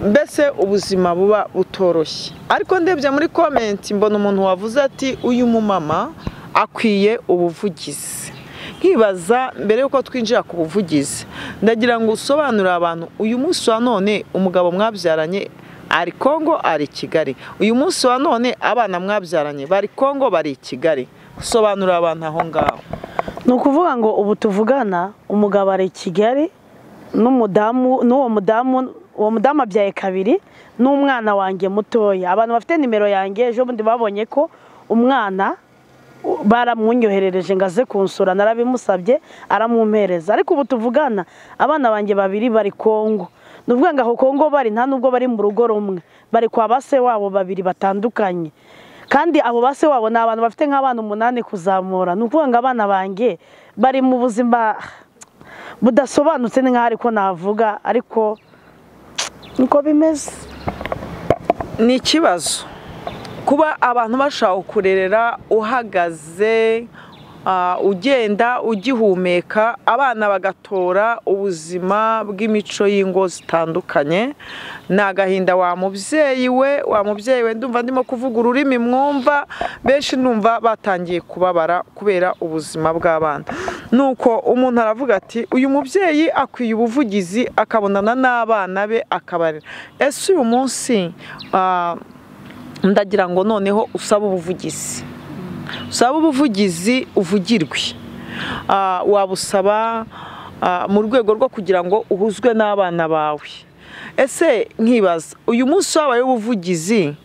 mbese ubuzima buba butoroshye. Ariko ndebye muri komenti mbona umuntu wavuze ati uyu mumama akwiye ubuvugizi. Nkibaza mbere yuko twinjira ku buvugizi, ndagira ngo usobanurire abantu uyu munsi wa none umugabo mwabyaranye ari Kongo ari Kigali, uyu munsi wa none abana mwabyaranye bari Kongo bari Kigali. Usobanurira abantu aho ngaho. Ni ukuvuga ngo ubu tuvugana umugabo ari Kigali n'umudamu, n'uwo mudamu, uwo mudamu abyaye kabiri n'umwana wanjye mutoya. Abantu bafite nimero yanjye ejo bundi babonye ko umwana baramwunyoherereje ngo aze kunsura, narabimusabye aramumpereza. Ariko ubu tuvugana abana banjye babiri bari Kongo. Ni ukuvuga ngo aho Kongo bari nta nubwo bari mu rugo rumwe, bari kwa base wabo babiri batandukanye. Kandi abo base wabo ni abantu bafite nk'abana 8 kuzamura. Ni ukuvuga ngo abana banjye bari mu buzima budasobanutse, ni nkaho ariko navuga, ariko niko bimeze. Ni ikibazo Kuba abantu bashaka kurerera uhagaze, ugenda ugihumeka, abana bagatora ubuzima bw'imico y'ingo zitandukanye, ni agahinda wa mubyeyi we. Ndumva ndimo kuvuga ururimi mwumva, benshi ndumva batangiye kubabara kubera ubuzima bw'abana. Nuko umuntu aravuga ati uyu mubyeyi akwiye ubuvugizi, akabonana n'abana be akabarera. Ese uyu munsi ndagira ngo noneho usaba ubuvugizi, usaba ubuvugizi uvugirwe. Wabusaba mu rwego rwo kugira ngo uhuzwe n'abana bawe. Ese nkibaza, uyu munsi wabaye ubuvugizi,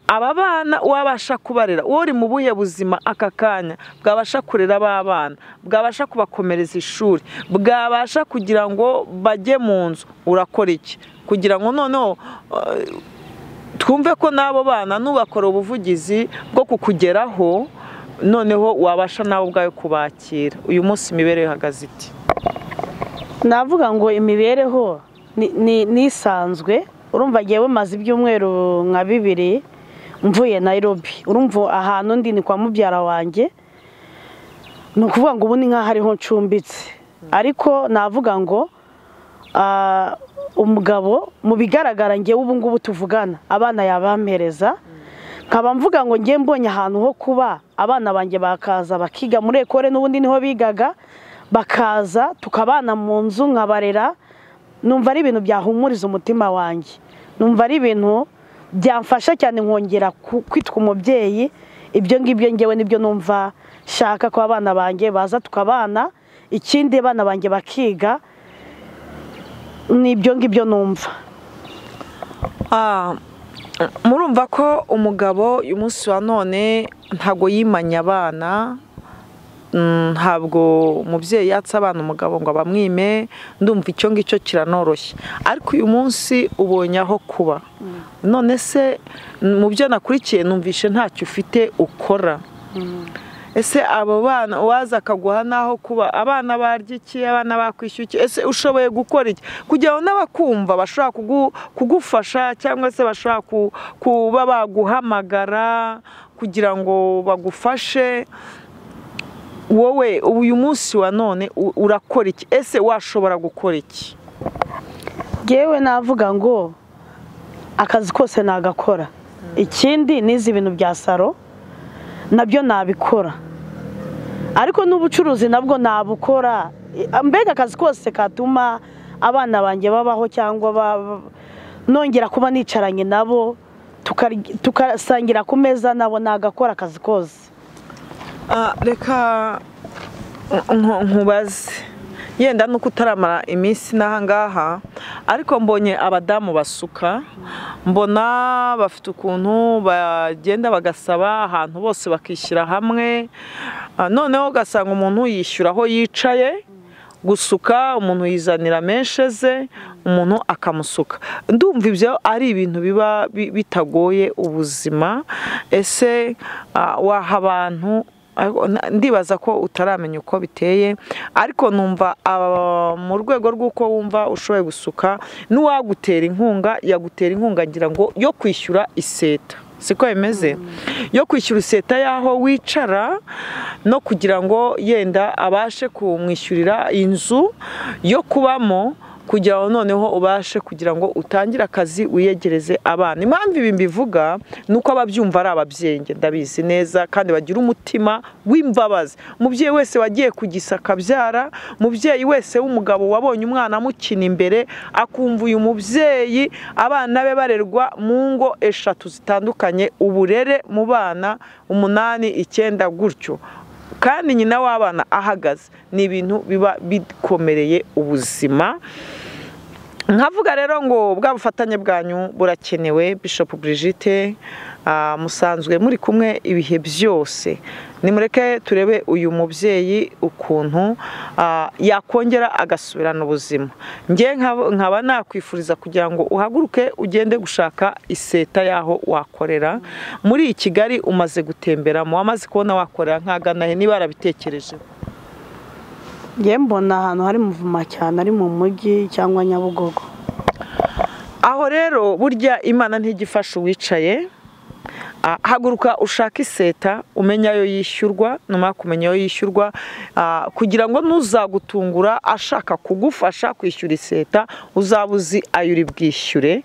aba bana wabasha kubarera? Uri mu buhe buzima aka kanya bwabasha kurera aba bana, bwabasha kubakomereza ishuri, bwabasha kugira ngo bajye mu nzu? Urakora iki kugira ngo noneho twumve ko n'abo bana nubakora ubuvugizi bwo kukugeraho, noneho wabasha nawe ubwawe kubakira? Uyu munsi imibereho ihagaze iti? Navuga ngo imibereho ni isanzwe. Urumva ngewe maze ibyumweru nka 2 mvuye Nairobi. Urumva ahantu ndi ni kwa mubyara wanjye, ni ukuvuga ngo ubu ni nkaho ariho ncumbitse. Ariko navuga ngo umugabo mu bigaragara ngewe ubu ngubu tuvugana abana yabampereza, nkaba mvuga ngo ngiye mbonye ahantu ho kuba, abana banjye bakaza bakiga muri ekore, n'ubundi niho bigaga, bakaza tukabana mu nzu nkabarera. Numva ari ibintu byahumuriza umutima wanjye, numva ari ibintu byamfasha cyane nkongera kwitwa umubyeyi. Ibyo ngibyo ngewe nibyo numva shaka, ko abana banjye baza tukabana, ikindi abana banjye bakiga, nibyo ngibyo numva. Murumva ko umugabo uyu munsi wa none ntago yimanya abana, ntabwo umubyeyi yatsa abana umugabo ngo abamwime, ndumva icyo ngicyo kiranoroshye. Ariko uyu munsi ubonye aho kuba, none se mu byo nakurikiye numvishe ntacyo ufite ukora. Ese abo bana waza akaguha naho kuba, abana barya iki, abana bakwishyuye iki, ese ushoboye gukora iki kugira ngo n'abakumva bashobora kugufasha, cyangwa se bashobora kuba baguhamagara kugira ngo bagufashe? Wowe uyu munsi wa none urakora iki? Ese washobora gukora iki? Ngewe navuga ngo akazi kose nagakora. Ikindi nizi ibintu bya saro nabyo nabikora, ariko n'ubucuruzi nabwo nabukora. Mbega akazi kose katuma abana banjye babaho, cyangwa nongera kuba nicaranye nabo tukasangira ku meza nabo, nagakora akazi kose. Reka nkubaze, yenda nuko utaramara iminsi n'aha ngaha, ariko mbonye abadamu basuka, mbona bafite ukuntu bagenda bagasaba ahantu bose bakishyira hamwe, noneho ugasanga umuntu yishyura aho yicaye gusuka, umuntu yizanira menshi ze, umuntu akamusuka. Ndumva ibyo ari ibintu biba bitagoye ubuzima. Ese waha abantu? Ndibaza ko utaramenya uko biteye, ariko numva mu rwego rw'uko wumva ushoboye gusuka, n'uwagutera inkunga yagutera inkunga ngira ngo yo kwishyura iseta, siko bimeze? Yo kwishyura iseta y'aho wicara, no kugira ngo yenda abashe kumwishyurira inzu yo kubamo, kugira ngo noneho ubashe kugira ngo utangire akazi wiyegereze abana. Impamvu ibi mbivuga nuko ababyumva ari ababyeyi, ndabizi neza, kandi bagira umutima w'imbabazi. Umubyeyi wese wagiye kugisa akabyara, umubyeyi wese w'umugabo wabonye umwana amukina imbere akumva uyu mubyeyi abana be barerwa mu ngo 3 zitandukanye, uburere mu bana 8, 9 gutyo, kandi nyina w'abana ahagaze, ni ibintu biba bikomereye ubuzima. Nkavuga rero ngo bwa bufatanye bwanyu burakenewe. Bishop Brigitte, musanzwe muri kumwe ibihe byose, nimureke turebe uyu mubyeyi ukuntu yakongera agasubirana ubuzima. Nge nkaba nakwifuriza kugira ngo uhaguruke ugende gushaka iseta yaho wakorera muri Kigali. Umaze gutemberamo, wamaze kubona wakorera nkagana he niba yarabitekereje? Nge mbona ahantu hari muvuma cyane, ari mu mujyi cyangwa Nyabugogo. Aho rero burya Imana ntigifasha uwicaye. Haguruka ushaka iseta, umenya ayo yishyurwa, numara kumenya ayo yishyurwa, kugira ngo ntuzagutungura ashaka kugufasha kwishyura iseta, uzaba uzi ayo uri bwishyure.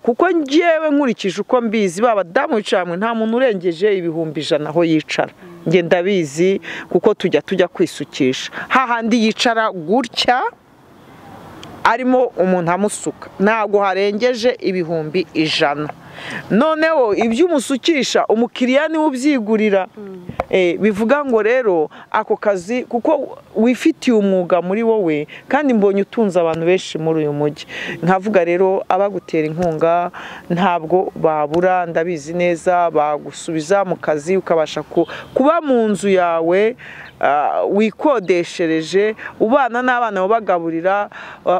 Kuko njyewe nkurikije uko mbizi, ba badamu bicara hamwe, nta muntu urengeje 100,000 aho yicara. Njye ndabizi kuko tujya kwisukisha, hahandi yicara gutya arimo umuntu amusuka, ntabwo harengeje 100,000. Noneho ibyo umusukisha umukiriya niwe ubyigurira. Bivuga ngo rero ako kazi, kuko wifitiye umwuga muri wowe, kandi mbonye utunze abantu benshi muri uyu mujyi, nkavuga rero abagutera inkunga ntabwo babura, ndabizi neza, bagusubiza mu kazi ukabasha kuba mu nzu yawe wikodeshereje, ubana n'abana ubagaburira,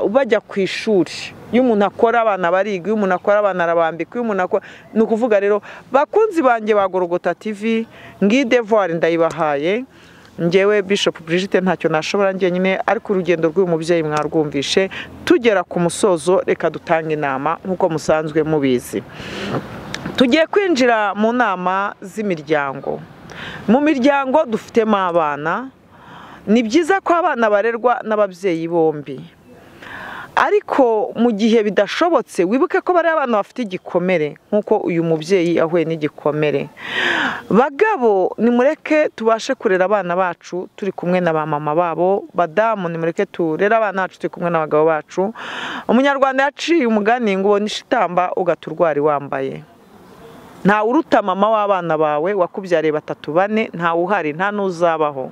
ubajya ku ishuri. Iyo umuntu akora abana bariga, iyo umuntu akora abana arabambika, iyo umuntu akora, ni ukuvuga rero bakunzi banjye ba Gorogota TV, ngi devoir ndayibahaye. Njyewe Bishop Brigitte ntacyo nashobora njyenyine, ariko urugendo rw'uyu mubyeyi mwarwumvishe. Tugera ku musozo, reka dutange inama nk'uko musanzwe mubizi. Tugiye kwinjira mu nama z'imiryango. Mu miryango dufitemo abana, ni byiza ko abana barerwa n'ababyeyi bombi, ariko mu gihe bidashobotse wibuke ko bari abana bafite igikomere nk'uko uyu mubyeyi yahuye n'igikomere. Bagabo, nimureke tubashe kurera abana bacu turi kumwe na ba mama babo. Badamu, nimureke turere abana bacu turi kumwe n'abagabo bacu. Umunyarwanda yaciye umugani ngo ubone ishitamba ugaturwari wambaye. Nta uruta mama w'abana bawe wakubyariye 3 4, nta uhari, nta n'uzabaho.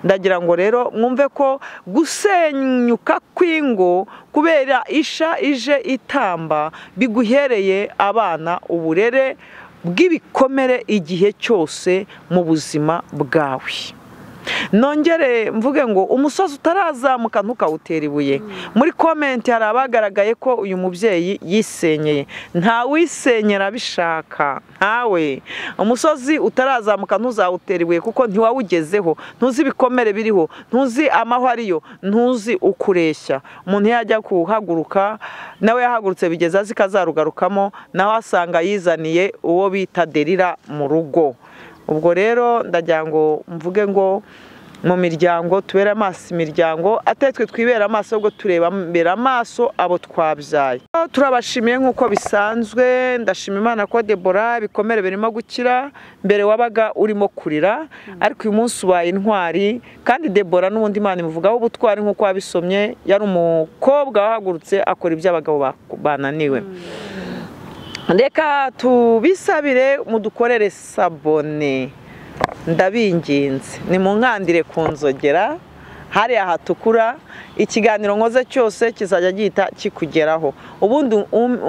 Ndagira ngo rero mwumve ko gusenyuka kw'ingo kubera isha ije itamba biguhereye abana uburere bw'ibikomere igihe cyose mu buzima bwawe. Nongere mvuge ngo umusozi utarazamuka ntukawutera ibuye. Muri comment hari abagaragaye ko uyu mubyeyi yisenyeye. Nta wisenyera bishaka, ntawe. Umusozi utarazamuka ntuzawutera ibuye kuko ntiwawugezeho, ntuzi ibikomere biriho, ntuzi amaho ariyo, ntuzi ukureshya. Umuntu yajya kuhaguruka nawe yahagurutse bigeze azi kazarugarukamo, nawe asanga yizaniye uwo bita derira mu rugo. Ubwo rero ndagira ngo mvuge ngo mu miryango tubere amaso imiryango, atetwe twibera amaso, ubwo tureba mbere amaso abo twabyaye. Turabashimiye nk'uko bisanzwe. Ndashima Imana ko Debora ibikomere birimo gukira, mbere wabaga urimo kurira, ariko uyu munsi ubaye intwari. Kandi Debora n'ubundi Imana imuvugaho ubutwari nk'uko wabisomye, yari umukobwa wahagurutse akora ibyo abagabo bananiwe. Reka tubisabire mudukorere sabone, ndabinginze, nimunkandire ku nzogera hariya hatukura, ikiganiro nkoze cyose kizajya gihita kikugeraho. Ubundi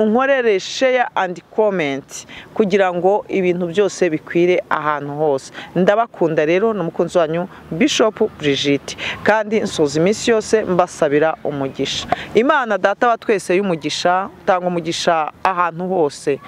unkorere share and comment kugira ngo ibintu byose bikwire ahantu hose. Ndabakunda rero, n'umukunzi wanyu Bishop Brigitte, kandi nsoza iminsi yose mbasabira umugisha. Imana data wa twese y'umugisha, utanga umugisha ahantu hose,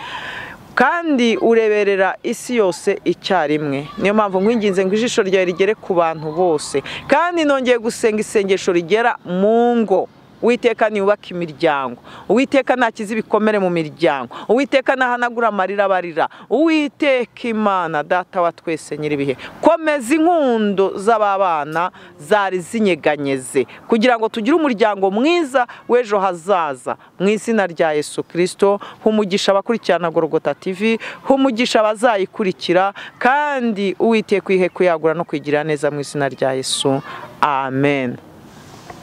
kandi ureberera isi yose icyarimwe. Niyo mpamvu nkwinginze ngo ijisho ryawe rigere ku bantu bose, kandi nongeye gusenga isengesho rigera mu ngo. Uwiteka niyubaka imiryango, Uwiteka nakiza ibikomere mu miryango, Uwiteka nahanagura amarira barira. Uwiteka Imana data wa twese nyiribihe, komeza inkundo z'ababana zari zinyeganyeze, kugira ngo tugire umuryango mwiza w'ejo hazaza. Mu izina rya Yesu Kristo, humugisha abakurikirana Gorogota TV, humugisha abazayikurikira, kandi Uwiteka ihe kuyagura no kwigira neza mu izina rya Yesu. Amen.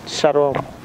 Shalom.